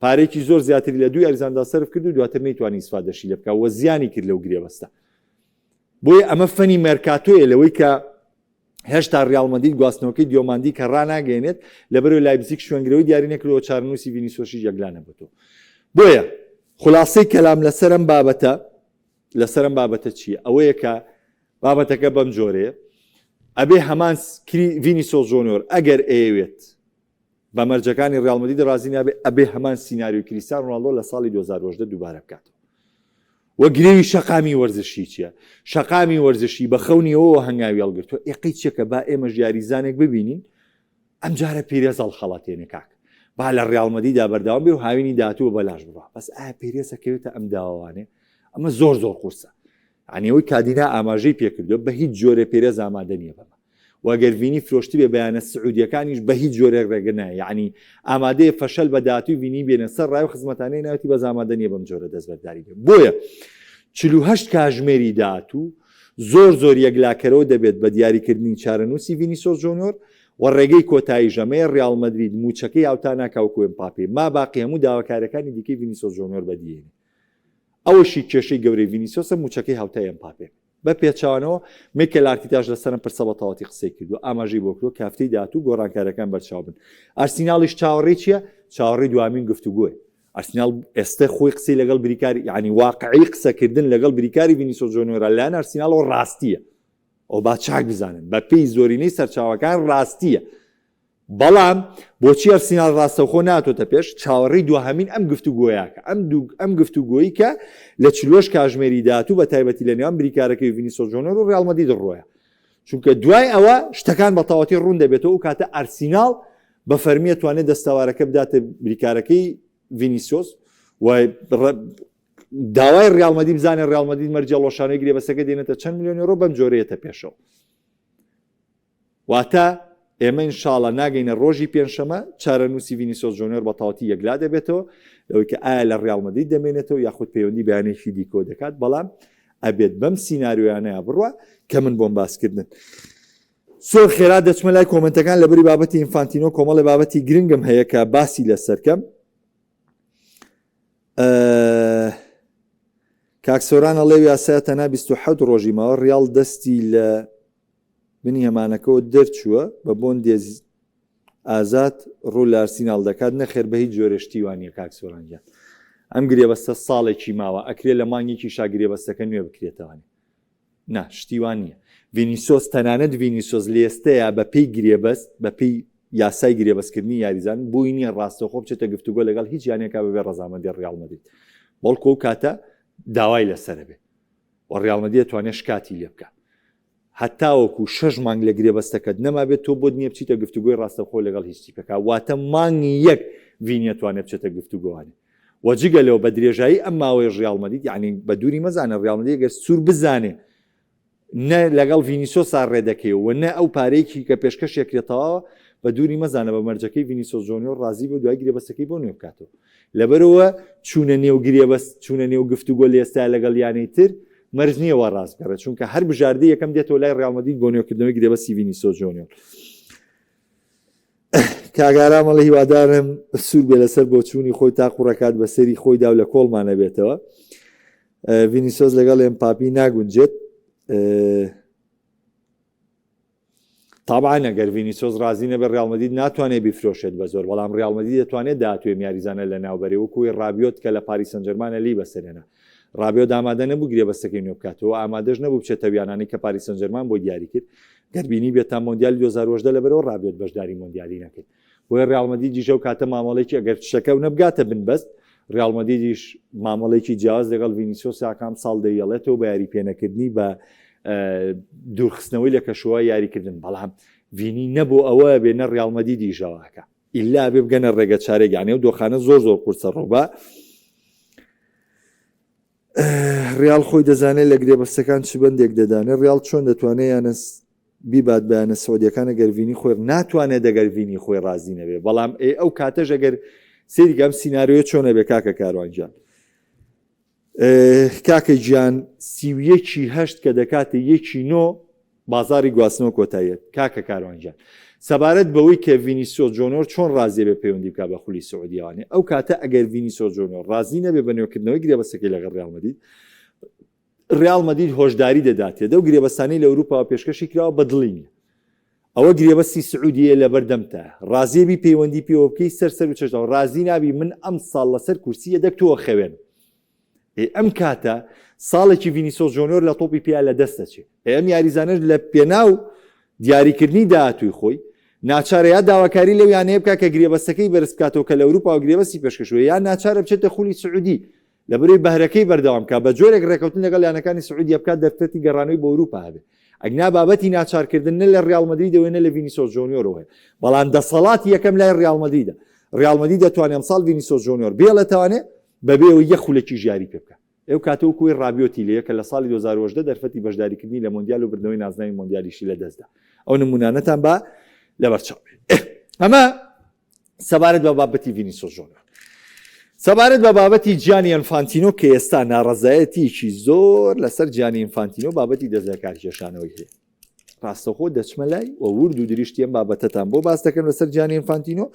پارێکی زۆر زیاتری لە دوو یاریزاندا سەرف کرد و دواتر نەیتوانی ئیسفادەشی لێ بکا و زیانی کرد لەو گرێبەستە بۆیە ئەمە فەنی مێرکاتۆیە لەوەی کە هێشتا ریال مەدرید گواستنەوەکەی دیۆماندی کە ڕاناگەیەنێت، لەبەرئەوەی لایپزیگ شوێنگرەوەی دیاری نەکردووە چارەنووسی ڤینیسیۆسیش یەکلا نەبووەتەوە. بۆیە خولاسەی کەلام لەسەر ئەم بابەتە لەسەر ئەم بابەتە چییە؟ ئەوەیە کە بابەتەکە بەم جۆرەیە ئەبێ هەمان ڤینیسیۆس جۆنیۆر ئەگەر ئەیەوێت بە مەرجەکانی ریال مەدرید رازی نابێت، ئەبێ هەمان سیناریۆی کریستیانۆ رۆناڵدۆ لە ساڵی 2018 دووبارە بکاتەوە. وە گرێوی شەقامی وەرزشی چیە؟ شەقامی وەرزشی بە خەونی ئەوەوە هەنگاوی هەڵگرتووە، ئێقەی چیە کە با ئێمەش یاریزانێک ببینین ئەمجارە پێرێز هەڵخەڵەتێنێ کاک با لە ریال مەدریدا بەردەوام بێ و هاوینی داهاتوو بە بەلاش بڕوا بەس ئایا پێرێز ئەکەوێتە ئەم داوانێ؟ ئەمە زۆر زۆر قورسە یانی ئەوەی کادینا ئاماژەی پێکردووە بە هیچ جۆرێ پێرێز ئامادە نییە بەمە و ئەگەر ڤینی فرۆشتبێ بە یانە سعودیەکانیش بە هیچ جۆرێک ڕێگە نایە یەعنی ئامادەیە فەشەل بە داهاتووی ڤینی بێنە سەر ڕای و خزمەتانەی ناوێتی بەس ئامادە نییە بەم جۆرە دەستبەرداری بێ بۆیە 48 کاژمێری داهاتوو زۆر زۆر یەکلاکەرەوە دەبێت بە دیاریکردنی چارەنووسی ڤینیسۆس جۆنیۆر و ڕێگەی کۆتاییش ئەمەیە ڕیاڵ مەدرید مووچەکەی هاوتا ناکا وەکو ئێمپاپێ ما باقی هەموو داواکاریەکانی دیکەی ڤینیسۆس جۆنیۆر بەدیهێنێ ئەوەشی کێشەی گەورەی ڤینیسۆسە مووچەکەی هاوتای ئێمپاپێ بە پێچەوانەوە، میکێل ئارتیتاش لەسەر ئەم پرسە بە تەواوەتی قسەی کردووە، ئاماژەی بۆ کردووە کە هەفتەی داهاتوو گۆڕانکارییەکان بەرچاو بن. ئارسیناڵیش چاوەڕێی چییە؟ چاوەڕێی دواهەمین گفتوگۆیە. ئارسیناڵ ئێستە خۆی قسەی لەگەڵ بریکاری، یانی واقعی قسەکردن لەگەڵ بریکاری ڤینیسیۆس جۆنیۆرە لەلایەن ئارسیناڵەوە ڕاستییە. ئەوە با چاک بزانن، بەپێی زۆرینەی سەرچاوەکان ڕاستییە. بەڵام بۆچی ئەرسیناڵ ڕاستەوخۆ ناتۆتە پێش چاوەڕێی دواهەمین ئەم گفتوگۆیاکە ئەم دوو ئەم گفتوگۆی کە لە چلوەش کاژمێری داهاتوو بە تایبەتی لە نێوان بریکارەکەی ڤینیسۆس جۆنۆر و ڕیاڵ مەدرید ڕۆیە چونکە دوای ئەوە شتەکان بە تەواوەتی ڕوون دەبێتەوە و کاتە ئەرسیناڵ بە فەرمیە توانێت دەستەوارەکە بداتە بریکارەکەی ڤینیسیۆس و داوای ڕیاڵ مەدرید بزانێت ڕیاڵ مەدرید مەرجە ڵۆشانەی گرێبەستەکە دێنێتە چەند ملیۆن یۆرۆ بەم جۆرەیەتە پێشەوە واتە ئێمە ان شاءاللە ناگەینە ڕۆژی پێنجشەمە چارەنووسی ڤینیسیۆس جۆنیۆر بە تەواوەتی یەکلا دەبێتەوە لەوەی کە ئایا لە ڕیاڵ مەدرید دەمێنێتەوە یاخود پەیوەندی بە یانەیەکی دیکەوە دەکات بەڵام ئەبێت بەم سیناریۆیانەیە بڕوا کە من بۆم باسکردن. زۆر خێرا دەچمە لای کۆمنتەکان لەبری بابەتی ئینفانتینۆ کۆمەڵی بابەتی گرنگم هەیە کە باسی لەسەرکەم کاک سۆران ئەڵێ یاسا تەنها 27 ڕۆژی ماوە ڕیاڵ دەستی لە بنی هەمانەکەوە دەرچووە بە بۆندێ ئازاد ڕوو لە ئارسیناڵ دەکات نەخێر بە هیچ جۆرێ شتی وا نییە کاک سۆران گیان ئەم گرێبەستە ساڵێکی ماوە ئەکرێ لە مانگێکیشا گرێبەستەکە نوێ بکرێتەوانێ نا شتی وا نییە ڤینیسۆس تەنانەت ڤینیسۆس لێستەیە بە پێی گرێبەست بە پێی یاسای گرێبەستکردنی یاریزان بۆی نییە ڕاستەوخۆ بچێتە گفتوگۆ لەگەڵ هیچ یانەیەکا بەبێ ڕەزامەندی ڕیاڵ مەدرید بەڵکو ئەو کاتە داوای لەسەرە بێ و ڕیاڵ مەدرید دەتوانێت شکاتی لێ بکات هەتاوەکو شەش مانگ لە گرێبەستەکەت نەمابێت تۆ بۆت نییە بچیتە گفتوگۆی ڕاستەوخۆ لەگەڵ هیچ تیپەکە واتە مانگی یەک ڤینی ئەتوانێت بچێتە گفتوگۆوانێ و جگە لەوە بە درێژایی ئەم ماوەی ڕیاڵ مەدرید یعنی بە دووری مەزانە ڕیاڵ مەدرید گەر سوور بزانێ نە لەگەڵ ڤینیسۆسا ڕێدەکەی و نە ئەو پارەیەکی کە پێشکەشێک کرێتەوە بە دووری مەزانە بە مەرجەکەی ڤینیسۆس جۆنیۆر ڕازی بۆ دوای گرێبەستەکەی بۆ نوێ بکاتەوە لەبەرئەوە چوونە نێو گرێبەست، چوونە نێو گفتوگۆ لە ئێستا لەگەڵ یانەی تر مەرج نییە وا ڕاست بگەڕێت، چونکە هەر بژاردەی یەکەم دێتەوە لای ڕیاڵ مەدرید بۆ نوێکردنەوەی گرێبەستی ڤینیسۆس جۆنیۆر. کاک ئارام ئەڵێ هیوادارم سوور بێ لەسەر بۆچوونی خۆی تا قوڕەکات بەسەری خۆیدا و لە کۆڵمان نەبێتەوە. ڤینیسۆس لەگەڵ ئێمپاپی ناگونجێت. تابعەن ئەگەر ڤینیسۆس رازی نەبێت ریاڵ مەدرید ناتوانێت بیفرۆشێت بە زۆر، بەڵام ریاڵ مەدرید دەتوانێت داهاتووی ئەم یاریزانە لەناوبەرێ وەکو ئەوەی رابیۆت کە لە پاریس سانجێرمانە لێی بەسەرهێنا. ڕابیۆت ئامادە نەبوو گرێبەستەکەی نوێ بکاتەوە، ئامادەش نەبوو بچێتە ئەو یانانەی کە پاریس سانجێرمان بۆی دیاری کرد. گەر بینیبێت تا مۆندیالی 2018 لەبەرئەوە ڕابیۆت بەشداری مۆندیالی نەکرد. بۆیە ڕیاڵ مەدریدیش ئەو کاتە مامەڵەیەکی ئەگەر شتەکە نەبگاتە بنبەست، ڕیاڵ مەدریدیش مامەڵەیەکی جیاواز لەگەڵ ڤینیسیۆس ئەکا ئەمساڵ دەیەڵێتەوە بە یاری پێنەکردنی بە دوورخستنەوەی لە کەشوهەوای یاریکردن، بەڵام ڤینی نە بۆ ئەوە بێ نە ڕیاڵ مەدریدیش ئەوە ئەکا. ئیلا بێ بگەنە ڕێگە چارێک یانێ و دۆخانە زۆر زۆر قورسە ڕووبا ڕیال خۆی دەزانێت لە گرێبەستەکان چ بەندێک دەدانێ ڕیال چۆن دەتوانێت یانە بیبات بەیانە سعودیەکانە گەرڤینی خۆی ناتوانێت دەگەرڤینی خۆی ڕازی نەبێ بەڵام ئێ ئەو کاتەش ئەگەر سەیری ئەم سیناریۆیە چۆنە بێ کاکە کاروان گیان کاکە گیان 31 هەشت کە دەکاتە یەکی نۆ بازاری گواستنەوە کۆتاییەت کاکە کاروان گیان سەبارەت بەوەی کە ڤینیسیۆس جۆنۆر چۆن ڕازیە بێ پەیوەندی بکات بە خولی سعودیەوانێ ئەو کاتە ئەگەر ڤینیسیۆس جۆنۆر ڕازی نەبێ بە نوێکردنەوەی گرێبەستەکەی لەگەڵ ڕیاڵ مەدرید ڕیاڵ مەدرید هۆشداری دەداتێ دەو گرێبەستانەی لە ئەوروپاوە پێشکەشی کراوە بە دڵی نیە ئەوە گرێبەستی سعودیەیە لەبەردەمتە ڕازیەبی پەیوەندی پێوە بکەی سەر سەر و چەشتەوە ڕازی نابی من ئەم ساڵ لەسەر کورسی یەدەک تۆ خەوێن ئێ ئەم کاتە ساڵێکی ڤینیسۆس جۆنیۆر لە تۆپی پێیا لە دەست دەچێ ئێ ئەم یاریزانەش لە پێناو دیاریکردنی داهاتووی خۆی ناچارە یا داواکاری لەو یانەیە بکات کە گرێبەستەکەی بەرز بکاتەوە کە لە ئەوروپاوە گرێبەستی پێشکەشوە یا ناچارە بچێتە خولی سعودی لەبەرەی بەهرەکەی بەردەوام بکات بە جۆرێک ڕێکەوتن لەگەڵ یانەکانی سعودیە بکات دەرفەتی گەڕانەوەی بۆ ئەوروپا هەبێت ئەگنا بابەتی ناچارکردن نە لە ڕیاڵ مەدریدەوە نە لە ڤینیسۆس جۆنیۆرەوە هەیە بەڵام دەسەڵاتی یەکەم لای ڕیاڵ مەدریدە ڕیاڵ مەدرید دەتوانێت ئەمساڵ ڤینیسۆس جۆنیۆر بێڵێتەوانێ بەبێ ئەوەی یەک خولەکیش یاری پێ بکات ئەو کاتە وەکو ئەوەی ڕابیۆتی لێیە کە لە ساڵی 2018 دەرفەتی بەشداریکردنی لە مۆندیال و بردنەوەی نازناوی مۆندیالیشی لەدەستدا ئەو نمونانەتان با لەبەرچاو بێت ئەمە سەبارەت بە بابەتی ڤینیسۆس جۆنیۆر سەبارەت بە بابەتی جیانی ئەنفانتینۆ کە ئێستا ناڕەزایەتیکی زۆر لەسەر جیانی ئینفانتینۆ بابەتی دەستلەکارکێشانەوەی هەیە ڕاستەخۆ دەچمە لای و ورد و درشتی ئەم بابەتەتان بۆ باس دەکەم لەسەر جیانی ئینفانتینۆ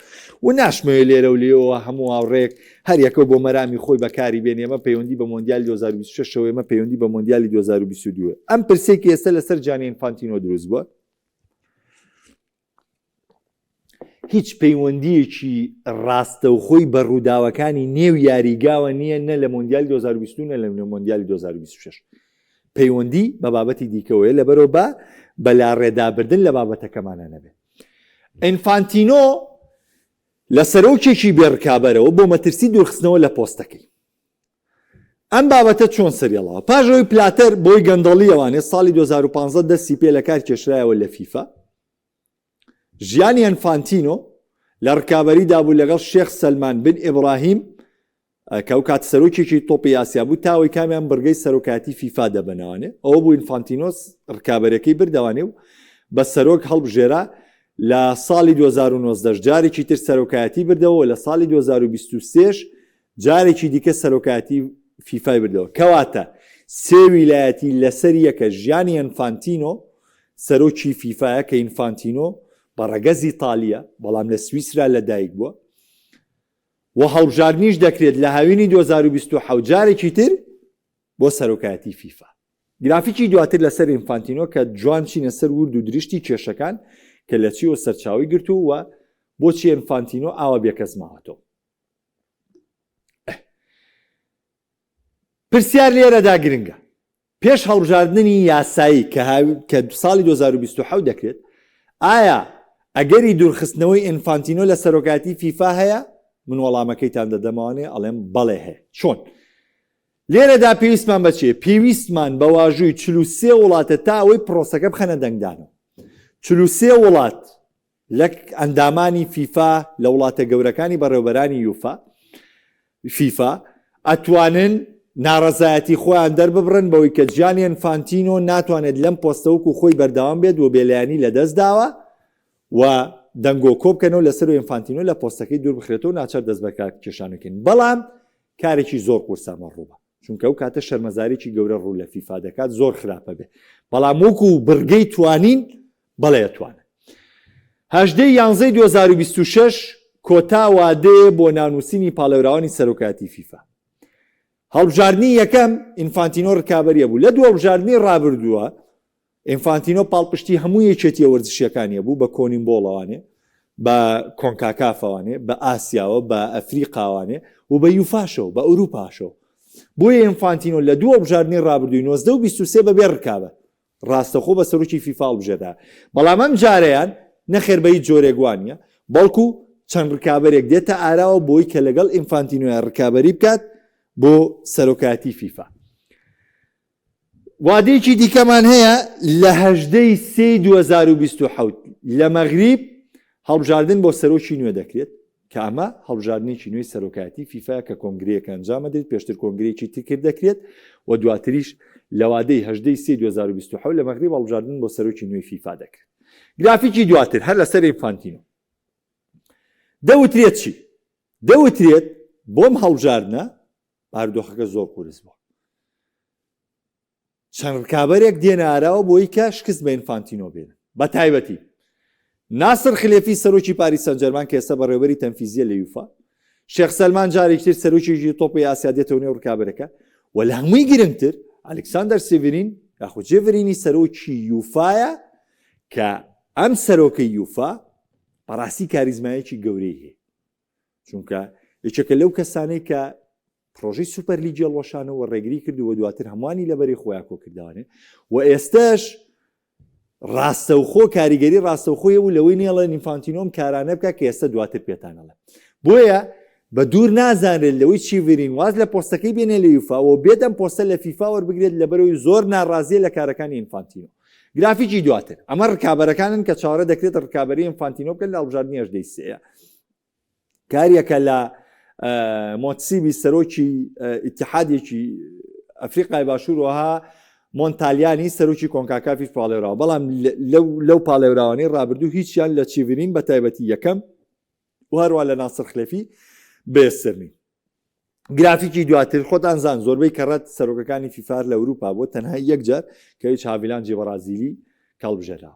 و ناشمەوێ لێرە و لێەوە هەموو هاوڕێک هەر یەکە بۆ مەرامی خۆی بەکاری بێن ئێمە پەیوەندی بە مۆندیالی 2026 ئێمە پەیوەندی بە مۆندیالی 2022 ئەم پرسێکی ئێستا لەسەر جیانی ئینفانتینۆ دروست بووە هیچ پەیوەندییەکی ڕاستەوخۆی بە ڕووداوەکانی نێو یاریگاوە نییە نە لە مۆندیالی 2022 نە لە مۆندیالی 2026 پەیوەندی بە بابەتی دیکەوەیە لەبەرەوە بە بەلاڕێدابردن لە بابەتەکەمانە نەبێت. ئینفانتینۆ لە سەرۆکێکی بێ ڕکابەرەوە بۆ مەترسی دوورخستنەوە لە پۆستەکەی. ئەم بابەتە چۆن سەریڵاوە؟ پاش ئەوەی پلاتەر بۆی گەندەڵیەوانێ ساڵی 2015 دەستی پێ لە کار کێشرایەوە لە فیفا ژیانی ئەنفانتینۆ لە ڕکابەریدا بوو لەگەڵ شێخ سەلمان بن ئیبراهیم کە ئەو کات سەرۆکێکی تۆپی ئاسیا بوو تاوەی کامیان بڕگەی سەرۆکایەتی فیفا دەبەنەوانێ ئەوە بوو ئینفانتینۆس ڕکابەرەکەی بردەوانێ و بە سەرۆک هەڵبژێرا لە ساڵی 2019 جارێکی تر سەرۆکایەتی بردەوە لە ساڵی 2023 جارێکی دیکە سەرۆکایەتی فیفای بردەوە. کەواتە سێ ویلایەتی لەسەر یەکە ژیانی ئەنفانتینۆ سەرۆکی فیفایە کە ئینفانتینۆ بە ڕەگەز ئیتالییە بەڵام لە سویسرا لەدایک بووە و هەڵبژاردنیش دەکرێت لە هاوینی 2027 جارێکی تر بۆ سەرۆکایەتی فیفا. گرافیکی دواتر لەسەر ئینفانتینۆ کە جوان چینە سەر ورد و درشتی کێشەکان کە لە چیەوە سەرچاوەی گرتووە و بۆچی ئینفانتینۆ ئاوا بێکەس ماوەتەوە. پرسیار لێرەدا گرنگە پێش هەڵبژاردنی یاسایی کە ساڵی 2027 دەکرێت ئایا ئەگەری دوورخستنەوەی ئینفانتینۆ لە سەرۆکاتی فیفا هەیە من وەڵامەکەیتان دەدەمەوانێ ئەڵێم بەڵێ هەیە چۆن لێرەدا پێویستمان بەچێ پێویستمان بە واژووی 43 وڵاتە تا ئەوەی پرۆسەکە بخەنە دەنگدانەوە 43 وڵات لە ئەندامانی فیفا لە وڵاتە گەورەکانی بەڕێوبەرانی یوفا، فیفا، ئەتوانن ناڕەزایەتی خۆیان دەرببڕن بەوەی کە جیانی ئەنفانتینۆ ناتوانێت لەم پۆستە وەکو خۆی بەردەوام بێت و بێلایەنی لەدەستداوە و دەنگۆ کۆبکەنەوە لەسەر و ئینفانتینۆ لە پۆستەکەی دووربخرێتەوە و ناچار دەستبەکارکێشانەکەین بەڵام کارێکی زۆر قورسە ئەمە ڕووبا. چونکە ئەو کاتە شەرمەزارێکی گەورە ڕوو لە فیفا دەکات زۆر خراپە بێ بەڵام وەکو بڕگەی توانین بەڵێ ئەتوانن. هەژدەی یانزەی 2026 کۆتا وادەیە بۆ ناونووسینی پاڵێوراوانی سەرۆکایەتی فیفا. هەڵبژاردنی یەکەم ئینفانتینۆ ڕکابەریە بوو لە دوو هەڵبژاردنی ڕابردووە ئینفانتینۆ پاڵپشتی هەموو یەکێتیە وەرزشیەکانیە بوو بە کۆنیمبۆڵەوانێ بە کۆنکاکافەوانێ بە ئاسیاوە بە ئەفریقاوانێ و بە یوفاشەوە بە ئەوروپاشەوە. بۆیە ئینفانتینۆ لە دوو هەڵبژاردنی ڕابردووی 19 و 23 بەبێ ڕکابەر ڕاستەوخۆ بە سەرۆکی فیفا هەڵبژێررا، بەڵام ئەم جارەیان نەخێر بە هیچ جۆرێک وا نییە، بەڵکو چەند ڕکابەرێک دێتە ئاراوە بۆی کە لەگەڵ ئینفانتینۆیا ڕکابەری بکات بۆ سەرۆکایەتی فیفا. وادەیەکی دیکەمان هەیە لە هەژدەی سێی 2027 لە مەغریب هەڵبژاردن بۆ سەرۆکی نوێ دەکرێت، کە ئەمە هەڵبژاردنێکی نوێی سەرۆکایەتی فیفا کە کۆنگرەیەک ئەنجام ئەدرێت، پێشتر کۆنگرەیەکی تر کرد دەکرێت و دواتریش لە وادەی هەژدە ی سێی 2027 لە مەغریب هەڵبژاردن بۆ سەرۆکی نوێی فیفا دەکرێت. گرافیکی دواتر هەر لەسەر ئینفانتینۆ دەوترێت چی؟ دەوترێت بۆم هەڵبژاردنە بارودۆخەکە زۆر قورس بووە. چەند ڕکابەرێک دێنە ئاراوە بۆی کە شکست بە ئینفانتینۆ بێنن بە تایبەتی ناسر خلێفی سەرۆکی پاریس سانجەرمان کە ئێستا بەڕێوەبەری تەنفیزیە لە یوفا شێخ سەلمان جارێکتر سەرۆکێکی تۆپی ئاسیا دێتەوە نێو ڕکابەرەکە و لە هەمووی گرنگتر ئەلکساندەر سێڤرین یاخود جێڤرینی سەرۆکی یوفایە کە ئەم سەرۆکەی یوفا بەڕاستی کاریزمایەکی گەورەی هەیە چونکە یەکێکە لەو کەسانەی کە پرۆژەی سوپەر لیگی هەڵوەشانەوە ڕێگری کرد و دواتر هەمووانی لەبەری خۆیان کۆکردوانێ و ئێستش ڕاستەوخۆ کاریگەری ڕاستەوخۆی و لەوەی نێڵێن ئینفانتینۆم کارانە بکە کە ئێستا دواتر پێتانەڵێ بۆیە بە دوور نازانرێت لەوەی چیڤرین واز لە پۆستەکەی بێنێ لە یوفا و بێت ئەم پۆستە لە فیفا وەربگرێت لەبەرەوەی زۆر ناڕازیە لە کارەکانی ئینفانتینۆ گرافیکی دواتر ئەمە ڕکابەرەکانن کە چاوەڕێ دەکرێت ڕکابەری ئینفانتینۆ بکەن لە هەڵبژاردنی هەژدەی سێیە کاریەکە لە مۆتسیبی سەرۆکی ئیتحادێکی ئەفریقای باشوورەوە مۆنتالیانی سەرۆکی کۆنکاکافیش پاڵێوراوە بەڵام لەو پاڵێوراوانەی ڕابردوو هیچیان لە چیڤرین بە تایبەتی یەکەم و هەروە لە ناسر خلێفی بێستر نین. گرافیکی دواتر خۆتان زان زۆربەی کەڕەت سەرۆکەکانی فیفار لە ئەوروپا بۆ تەنها یەک جار کە هیچ هاڤیلانجی بەڕازیلی کەڵبژێرا.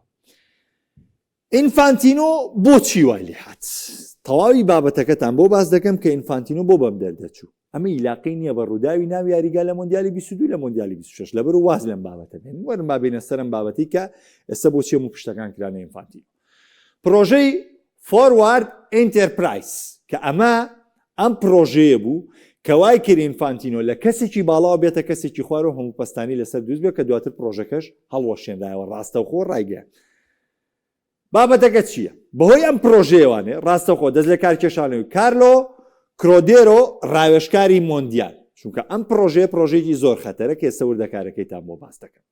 ئینفانتینۆ بۆچی وای لێهات؟ تەواوی بابەتەکەتان بۆ باس دەکەم کە ئینفانتینۆ بۆ بەم دەردەچوو. ئەمە ئیلاقەی نییە بە ڕووداوی ناو یاریگا لە مۆندیالی 22 لە مۆندیالی 26 لەبەر واز لەم بابەتە بێن وەرن با بێنە سەرم بابەتی کە ئێستا بۆچی هەموو پشتەکان کرانە ئینفانتینۆ. پرۆژەی فۆروارد ئینتەرپرایس کە ئەمە ئەم پرۆژەیە بوو کە وای کرد ئینفانتینۆ لە کەسێکی باڵاوە بێتە کەسێکی خوارەوە هەموو پەستانی لەسەر دروست بێت کە دواتر پرۆژەکەش هەڵوەشێنرایەوە ڕاستەوخۆ ڕایگەیاند بابەتەکە چییە؟ بەهۆی ئەم پرۆژەیەوانێ ڕاستەوخۆ دەست لە کارکێشانەوەی کارلۆ کرۆدێرۆ ڕاوێژکاری مۆندیال چونکە ئەم پرۆژەیە پرۆژەیەکی زۆر خەتەرە کە ئێستا وردەکارەکەیتان بۆ باس دەکەم.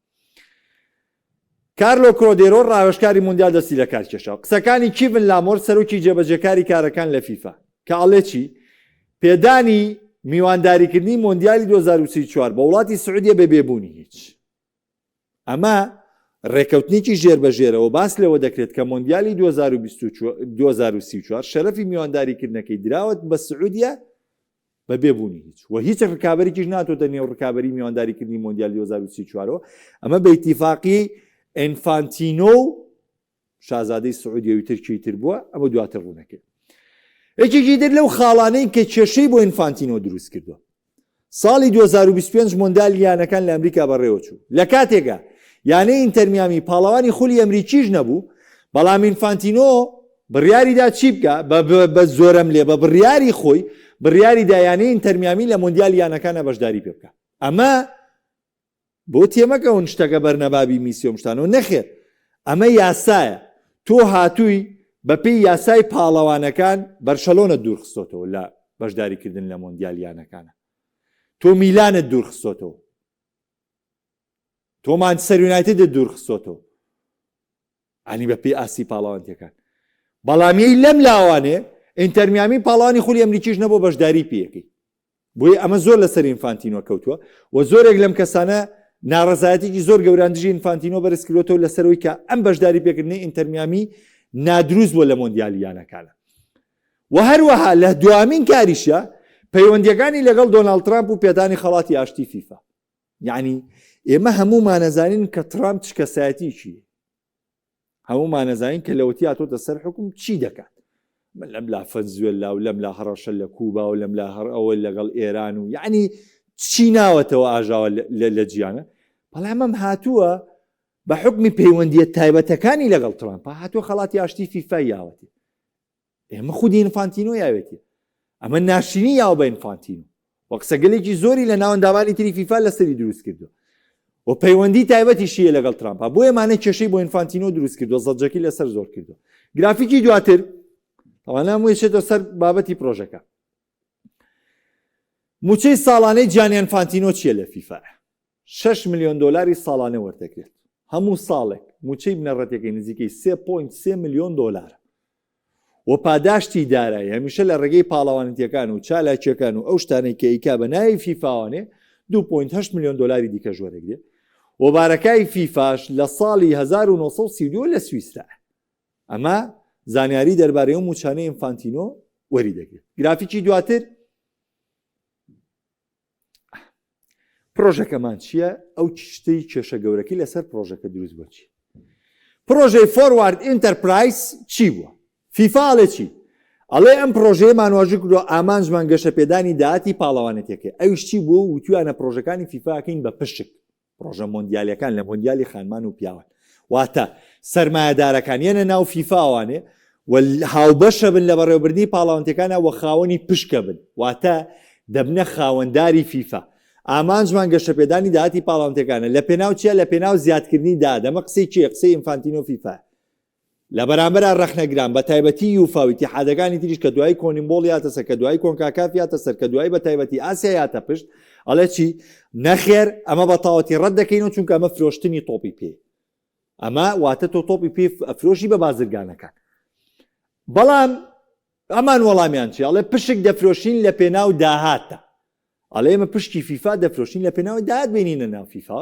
کارلۆ کرۆدێرۆ ڕاوێژکاری مۆندیال دەستی لە کار کێشا. قسەکانی کیڤن لامۆر سەرۆکی جێبەجێکاری کارەکان لە فیفا کە ئەڵێ چی؟ پێدانی میوانداریکردنی مۆندیالی 2034 بە وڵاتی سعودیە بە بێبوونی هیچ ئەمە ڕێکەوتنێکی ژێر بە ژێرەوە باس لەوە دەکرێت کە مۆندیالی 2034 شەرەفی میوانداریکردنەکەی دراوەت بە سعودیە بە بێ بوونی هیچ و هیچ ڕکابەرێکیش ناتۆتە نێو ڕکابەری میوانداریکردنی مۆندیالی 2034ەوە ئەمە بە ئیتیفاقی ئینفانتینۆ و شازادەی سعودیە و ترکی تر بووە ئەمە دواتر ڕوونەکەی یەکێکی تر لەو خاڵانەی کە کێشەی بۆ ئینفانتینۆ دروست کردووە ساڵی 2025 مۆندالی یانەکان لە ئەمریکا بەڕێوەچوو لە کاتێکا یانەی ئینتەرمیامی پاڵەوانی خولی ئەمریکیش نەبوو بەڵام ئینفانتینۆ بڕیاریدا چی بکە بە زۆرەم لێ بە بڕیاری خۆی بڕیاری دا یانەی ئینتەرمیامی لە مۆندیالی یانەکانە بەشداری پێ بکە ئەمە بۆ تێمەکەون شتەکە بەرنەبابی میسی و شتانەوە نەخێر ئەمە یاسایە تۆ هاتووی بەپێی یاسای پاڵەوانەکان بەرشەلۆنە دوورخستۆتەوە لە بەشداریکردن لە مۆندیال یانەکانە تۆ میلانت دوورخستۆتەوە تۆ مانچستەر یونایتدت دوورخستۆتەوە ئەنی بە پێی ئاستی پاڵەوانتیەکان بەڵام یەی لەم لاوانێ ئینتەرمیامی پاڵەوانی خولی ئەمریکیش نەبوو بەشداری پێەکەی بۆیە ئەمە زۆر لەسەر ئینفانتینۆ کەوتووە و زۆرێک لەم کەسانە ناڕەزایەتێکی زۆر گەوران دژی ئینفانتینۆ بەرزکردوەوە لەسەرەوەی کە ئەم بەشداری پێکردنی ئینتەرمیامی نادروست بووە لە مۆندیالی یانەکانە و هەروەها لە دوامین کاریشە پەیوەندیەکانی لەگەڵ دۆناڵد ترامپ و پێدانی خەڵاتی ئاشتی فیفا یعنی ئێمە هەموومانەزانین کە ترامپ چ کەسایەتیکی هەموومان ئەزانین کە لەوەتی هاتۆتە سەر حوکم چی دەکات من لەم لا فەنزوێلا و لەم لا هەڕەشە لە کوبا و لەم لا هەر ئەوە لەگەڵ ئێران و یعنی چی ناوەتەوە ئاژاوە لە جیانە بەڵام ئەم هاتووە بە حکمی پەیوەندیە تایبەتەکانی لەگەڵ ترامپ هاتووە خەڵاتی ئاشتی فیفای یاوەتی ئێمە خودی ئینفانتینۆ یاوێتی ئەمە ناشرینی یاوە بە ئینفانتینۆ. و قسەگەلێکی زۆری لە ناوەندامانی تری فیفا لەسەری دروست کردووە و پەیوەندی تایبەتیشیە لەگەڵ ترامپا بۆیە مانە کێشەی بۆ ئینفانتینۆ دروست کردووە زەجەکی لەسەر زۆر کردووە گرافیکی دواتر ئەوانە هەمووی چێتە سەر بابەتی پرۆژەکە موچەی ساڵانەی جیانی ئینفانتینۆ چییە لە فیفا 6 میلیۆن دلاری ساڵانە وەردەگرێت هەموو ساڵێک موچەی بنەڕەتەکەی نزیکەی 3.3 میلیۆن دلار و پاداشتی دارایی هەمیشە لە ڕێگەی پاڵەوانێتیەکان و چالاکیەکان و ئەو شتانەی کە ئەیکا بە ناوی فیفاوانێ 2.8 میلیۆن دلاری دیکەش وەرەگرێ و بارەکای فیفاش لە ساڵی 1932 لە سویسرا ئەمە زانیاری دەربارەی ئەو موچانەی ئینفانتینۆ وەری دەگرێت گرافیکی دواتر پرۆژەکەمان چییە؟ ئەو شتەی کێشە گەورەکەی لەسەر پرۆژەکە دروست بووە چی؟ پرۆژەی فۆروارد ئینتەرپرایز چی بووە؟ فیفا ئەڵێ چی؟ ئەڵێ ئەم پرۆژەیەمان واژوو کردووە ئامانجمان گەشەپێدانی داهاتی پاڵەوانێتیەکەی ئەویش چی بووە وتویانە پرۆژەکانی فیفاکەین بە پشک پڕۆژە مۆندیالیەکان لە مۆندیالی خانمان و پیاوان واتە سەرمایەدارەکان یەنە ناو فیفاوانێ و هاوبەشە بن لە بەڕێوەبردنی پاڵاوانتەکانە وە خاوەنی پشکە بن واتە دەبنە خاوەنداری فیفا ئامانجمان گەشەپێدانی داهاتی پاڵاوانتەکانە لە پێناو چیە لە پێناو زیادکردنی داهات ئەمە قسەی کێ قسەی ئینفانتینۆ فیفا لە بەرامبەرا ڕەخنەگران بە تایبەتی یوفا و ئیتیحادەکانی تریش کە دوایی کۆنیمبۆڵ یاتە سەر کە دوایی کۆنکاکاف یاتە سەر کە دوایی بە تایبەتی ئاسیا یاتە پشت ئەڵێ چی نەخێر ئەمە بە تەواوەتی ڕەت دەکەینەوە چونکە ئەمە فرۆشتنی تۆپی پێ ئەمە واتە تۆ تۆپی پێ ئەفرۆشی بە بازرگانەکان بەڵام ئەمان وەڵامیان چی ئەڵێ پشک دەفرۆشین لە پێناو داهاتدا ئەڵێ ئێمە پشکی فیفا دەفرۆشین لە پێناوی داهات بێنینە ناو فیفا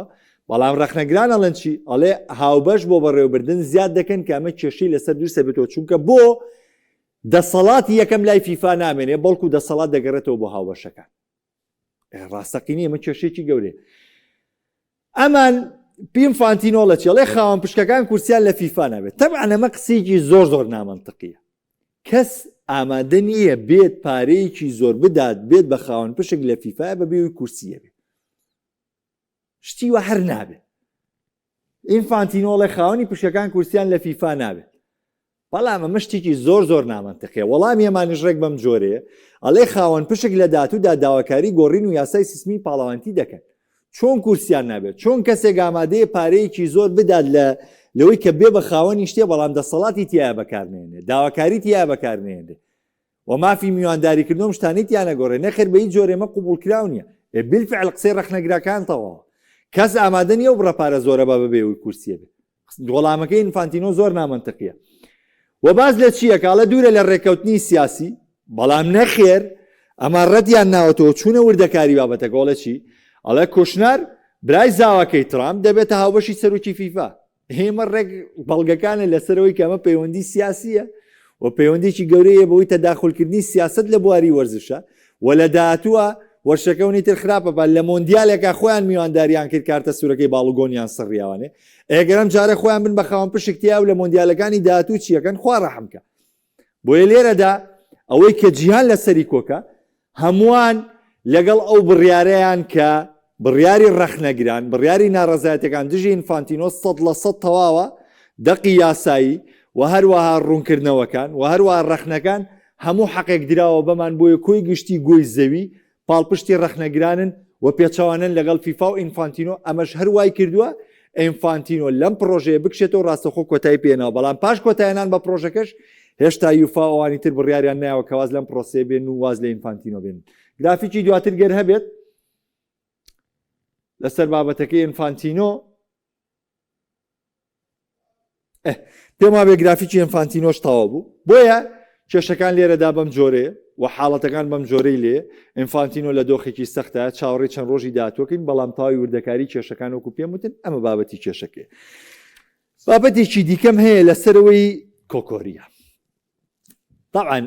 بەڵام ڕەخنەگران ئەڵێن چی ئەڵێ هاوبەش بۆ بەڕێوەبردن زیاد دەکەن کە ئەمە کێشەی لەسەر دروست دەبێتەوە چونکە بۆ دەسەڵاتی یەکەم لای فیفا نامێنێ بەڵکو دەسەڵات دەگەڕێتەوە بۆ هاوبەشەکان ڕاستەقینی ئەمە کێشەیەکی گەورەیە ئەمان ئینفانتینۆ لە چێڵێ خاوەن پشکەکان کورسیان لە فیفا نابێت تەبعەن ئەمە قسەیەکی زۆر زۆر نامەنتقیە کەس ئامادە نییە بێت پارەیەکی زۆر بدات بێت بە خاوەن پشک لە فیفا بە بێوی کورسیە بێت شتی وە هەر نابێت ئینفانتینۆڵێ خاوەنی پشکەکان کورسیان لە فیفا نابێت بەڵام ئەمە شتێکی زۆر زۆر نامەنتقیە وەڵامی ئەمانیش ڕێک بەم جۆرەیە ئەڵێ خاوەن پشک لە داهاتوودا داواکاری گۆڕین و یاسای سیستمی پاڵەوانتی دەکەن چۆن کورسیان نابێت چۆن کەسێک ئامادەیە پارەیەکی زۆر بدات لە لەوەی کە بێ بە خاوەنی شتێ بەڵام دەسەڵاتی تایە بەکارنێنێ داواکاری تایە بەکارنێنێ و مافی میوانداریکردن و شتانی تیا نەگۆڕێ نەخێر بە هیچ جۆرێ مە قبوڵکراو نییە ئێ بالفعل قسەی ڕەخنەگرەکان تەواوە کەس ئامادە نییە و بڕە پارە زۆرە بە بەبێ ئەوەی کورسیە بێ وەڵامەکەی ئینفانتینۆ زۆر نامەنتقیە و باس لە چییە کاڵە دوورە لە ڕێککەوتنی سیاسی بەڵام نەخێر ئەمە ڕەتیان ناوەتەوە چوونە وردەکاری بابەتەکە ئەڵێ چی ئەڵێ کوشنەر برای زاواکەی ترامپ دەبێتە هاوبەشی سەرۆکی فیفا ئێمە ڕێک بەڵگەکانە لەسەرەوەی کە ئەمە پەیوەندی سیاسیە و پەیوەندێکی گەورەیە بەوەی تەداخلکردنی سیاست لە بواری وەرزشە و لە داهاتووە وەرشەکەونی تر خراپە بە لە مۆندیالێکا خۆیان میوانداریان کرد کارتە سوورەکەی باڵوگۆنیان سڕیاوانێ ئێگەرم جارە خۆیان بن بە خاوەن پشک تیا و لە مۆندیالەکانی داهاتوو چیەکەن خوا ڕەحمکە بۆیە لێرەدا ئەوەی کە جیهان لەسەری کۆکە هەمووان لەگەڵ ئەو بڕیارەیان کە بڕیاری ڕەخنەگران، بڕیاری ناڕەزایەتیەکان دژی ئینفانتینۆ 100% تەواوە، دەقی یاسایی و هەروەها ڕوونکردنەوەکان و هەروەها ڕەخنەکان هەموو حەقێک دراوە بەمان بۆیە کۆی گشتی گۆی زەوی پاڵپشتی ڕەخنەگرانن و پێچەوانەن لەگەڵ فیفا و ئینفانتینۆ ئەمەش هەر وای کردووە ئینفانتینۆ لەم پڕۆژەیە بکشێتەوە ڕاستەخۆ کۆتایی پێناوە بەڵام پاش کۆتایێنان بە پڕۆژەکەش هێشتا یوفا ئەوانی تر بڕیاریان نایەوە کە واز لەم پرۆسەیە بێن و واز لە ئینفانتینۆ بێن گرافیکی دواتر گەر هەبێت لەسەر بابەتەکەی ئینفانتینۆ پێم وابێ گرافیکی ئینفانتینۆش تەواو بوو بۆیە کێشەکان لێرەدا بەم جۆرەیە و حاڵەتەکان بەم جۆرەی لێ ئینفانتینۆ لە دۆخێکی سەختە چاوەڕێی چەند ڕۆژی داهاتوەکەین بەڵام تاوی وردەکاری کێشەکان وەکو پێم وتن ئەمە بابەتی کێشەکەی بابەتێکی دیکەم هەیە لەسەرەوەی کۆکۆریە طبعا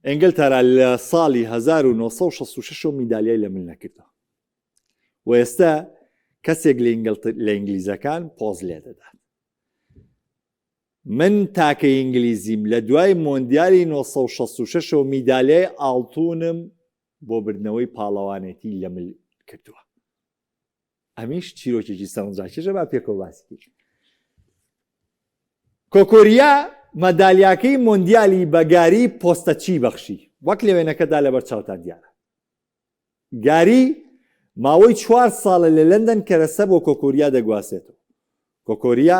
ئینگلتەرا لە ساڵی 1966 میدالیای لە من نەکردەوە و ئێستا کەسێک لە ئینگلیزەکان پۆز لێ دەدات من تاکە ئینگلیزیم لە دوای مۆندیالی 1966 و میدالیای ئاڵتونم بۆ بردنەوەی پاڵەوانێتی لە مل کردووە ئەمیش چیرۆکێکی سەرنجڕاکێشە با پێکەوە باسی بکەین کۆکۆریا مەدالیاکەی مۆندیالی بە گاری پۆستەچی بەخشی وەک لە وێنەکەدا لەبەر چاوتان دیارە. گاری ماوەی چوار ساڵە لە لەندەن کەرەسە بۆ کۆکۆریا دەگواسێتەوە. کۆکۆریا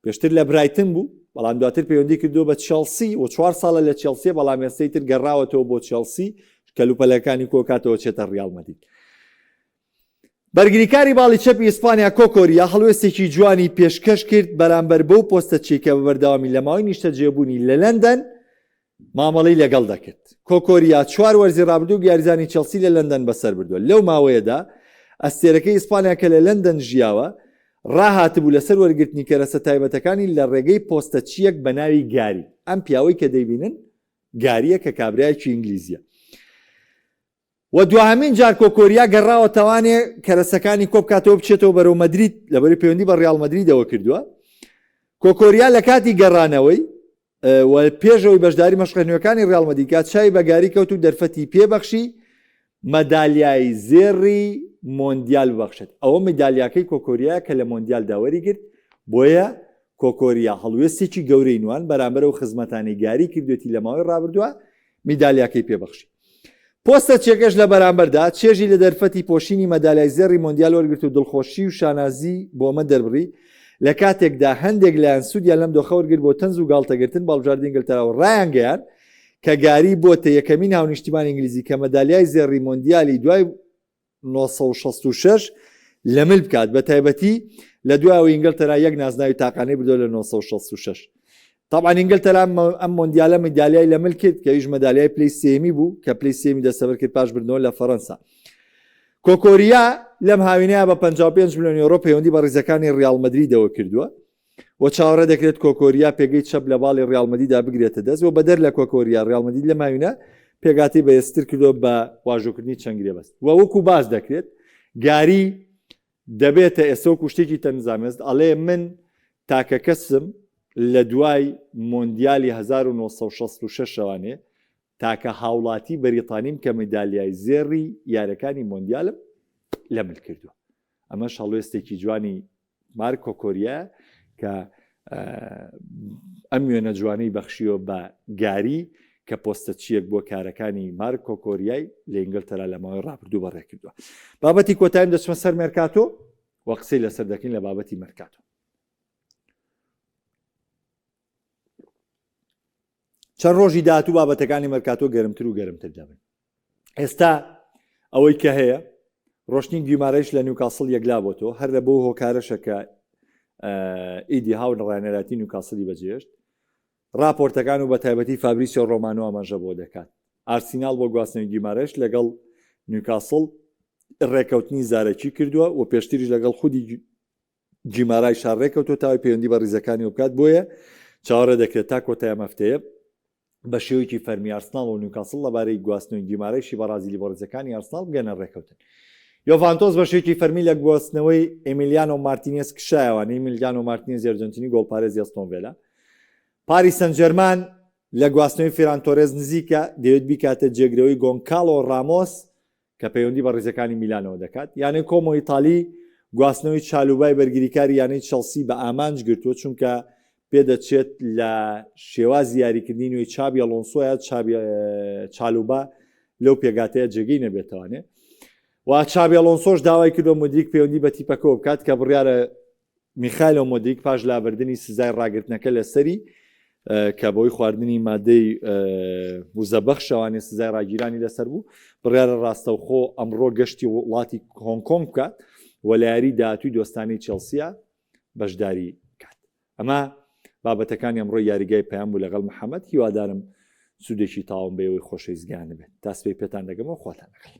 پێشتر لە برایتن بوو، بەڵام دواتر پەیوەندی کردووە بە چێڵسی و چوار ساڵە لە چێڵسیە، بەڵام ئێستەی تر گەڕاوەتەوە بۆ چێڵسی، کەلوپەلەکانی کۆکاتەوە چێتە ڕیاڵ مەدرید. بەرگریکاری باڵی چەپی ئیسپانیا کۆکۆریا هەڵوێستێکی جوانی پێشکەش کرد بەرامبەر بەو پۆستەچیەی کە بە بەردەوامی لە ماوەی نیشتەجێبوونی لە لەندەن مامەڵەی لەگەڵ دەکرد. کۆکۆریا چوار وەرزی رابردوو یاریزانی چێڵسی لە لەندەن بەسەر بردووە، لەو ماوەیەدا ئەستێرەکەی ئیسپانیا کە لە لەندەن ژیاوە راهاتبوو لەسەر وەرگرتنی کەرەسە تایبەتەکانی لە رێگەی پۆستەچییەک بە ناوی گاری، ئەم پیاوەی کە دەیبینن گارییە کە کابرایەکی ئینگلیزییە. و دواهەمین جار کۆکۆریا گەڕاوە تاوانێ کەرەسەکانی کۆبکاتەوە بچێتەوە بەرەو مەدرید لەبەری پەیوەندی بە ڕیاڵ مەدریدەوە کردووە. کۆکۆریا لە کاتی گەڕانەوەی و پێشەوەی بەشداری مەشقە نوێکانی ڕیاڵ مەدریدکا چاوی بە گاری کەوت و دەرفەتی پێبەخشی مەدالیای زێڕی مۆندیال ببەخشێت. ئەوە میدالیاکەی کۆکۆریا کە لە مۆندیالدا وەریگرت، بۆیە کۆکۆریا هەڵوێستێکی گەورەی نوان بەرامبەر ئەو خزمەتانەی گاری کردوێتی لە ماوەی ڕابردووە میدالیاکەی پێبەخشی. پۆستەچیەکەش لە بەرامبەردا چێژی لە دەرفەتی پۆشینی مەدالیای زێڕی مۆندیال وەرگرت و دڵخۆشی و شانازی بۆ ئەمە دەربڕی، لە کاتێکدا هەندێک لایەن سوودیان لەم دۆخە وەرگرت بۆ تەنز و گاڵتەگرتن بە هەڵبژاردەی ئینگلتەرا و رایانگەیاند کە گاری بۆتە یەکەمین هاونیشتیمانی ئینگلیزی کە مەدالیای زێڕی مۆندیالی دوای 966 لە مل بکات، بە تایبەتی لە دوای ئەوەی ئینگلتەرا یەک نازناوی تاقانەی بردەوە لە 966. تەبعەن ئینگلتەرا ئەم مۆندیالە میدالیای لە مل کرد کە ئەویش مەدالیای پلەی سێیەمی بوو کە پلەی سێیەمی دەستەبەر کرد پاش بردنەوە لە فەرەنسا. کۆکۆریا لەم هاوینەیە بە 55 ملیۆن یۆرۆ پەیوەندی بە ڕیزەکانی ڕیاڵ مەدریدەوە کردووە و چاوەڕێ دەکرێت کۆکۆریا پێگەی چەپ لە باڵی ڕیاڵ مەدریدا بگرێتە دەست و بەدەر لە کۆکۆریا ڕیاڵ مەدرید لەم هاوینە پێگاتی بەهێزتر کردووە بە واژۆکردنی چەند گرێبەست و وەکو باس دەکرێت گاری دەبێتە ئێستا وەکو شتێکی تەنزامێز ئەڵێ من تاکە کەسم لە دوای مۆندیالی 1966 شەوانێ تاکە هاوڵاتی بەریتانیم کە میدالیای زێڕی یارەکانی مۆندیالم لە مل کردووە ئەمەش هەڵوێستێکی جوانی مارک کۆکۆریایە کە ئەم وێنە جوانەی بەخشیوە بە گاری کە پۆستەچییەک بووە کارەکانی مارک کۆکۆریای لە ئینگلتەرا لە ماوەی ڕابردوو بەڕێکردووە. بابەتی کۆتایم دەچمە سەر مێرکاتۆ و قسەی لەسەر دەکەین لە بابەتی مێرکاتۆ. چەند ڕۆژی داهاتوو بابەتەکانی مەرکاتۆ گەرمتر و گەرمتر دەبن. ئێستا ئەوەی کە هەیە ڕۆشتنی گیمارەیش لە نیوکاسڵ یەکلا بۆتەوە هەر لە بۆ هۆکارەشە کە ئیدی هاو ڕانەراتی نیوکاسڵی بەجێشت راپۆرتەکان و بە تایبەتی فابریسیۆ ڕۆمانۆ ئاماژە بۆ دەکات ئارسیناڵ بۆ گواستنەوەی گیمارەش لەگەڵ نیوکاسڵ ڕێکەوتنی زارەکی کردووە و پێشتریش لەگەڵ خودی گیمارایش ڕێکەوتووە تاوەی پەیوەندی بە ڕیزەکانیەوە بکات بۆیە چاوەڕێ دەکرێت تا کۆتای ئەم هەفتەیە بە شێوەیەکی فەرمی ئارسناڵ و نیوکاسڵ لەبارەی گواستنەوەی گیمارایشی بەڕازیلی بۆ ڕیزەکانی ئارسناڵ بگەنە ڕێکەوتن. یۆڤانتۆس بە شێوەیەکی فەرمی لە گواستنەوەی ئێمیلیانۆ مارتینێز کشایەوە، ئێمیلیانۆ مارتینێزی ئەرجەنتینی گۆڵپارێزی ئەستۆن ڤێلا. پاریس سانجێرمان لە گواستنەوەی فێران تۆرێز نزیکە، دەیەوێت بیکاتە جێگرەوەی گۆنکاڵۆ ڕامۆس کە پەیوەندی بە ڕیزەکانی میلانەوە دەکات. یانەی کۆمۆ ئیتالی گواستنەوەی چالوبای بەرگریکاری یانەی چێڵسی بە ئامانج گرتووە، چونکە پێدەچێت لە شێوازی یاریکردنی نوێی چابی ئەڵۆنسۆیە چالوبا لەو پێگاتەیە جێگەی نەبێتوانێ و چابی ئەڵۆنسۆش داوای کردووە مودریک پەیوەندی بە تیپەکەوە بکات کە بڕیارە میخایلۆ مۆدریک پاش لابردنی سزای ڕاگرتنەکە لەسەری کە بۆی خواردنی مادەی وزەبەخشەوانێ سزای ڕاگیرانی لەسەر بوو بڕیارە ڕاستەوخۆ ئەمڕۆ گەشتی وڵاتی هۆنگ کۆنگ بکات و لە یاری داهاتووی دۆستانی چێڵسیا بەشداری بکات ئەمە بابەتەکانی ئەمڕۆ یاریگای پەیام بوو لەگەڵ محەممەد هیوادارم سوودێکی تاوم بەوەی خۆشەویست گەیاندبێت تا سبەی پێتان دەگەمەوە خواتان لەگەڵ.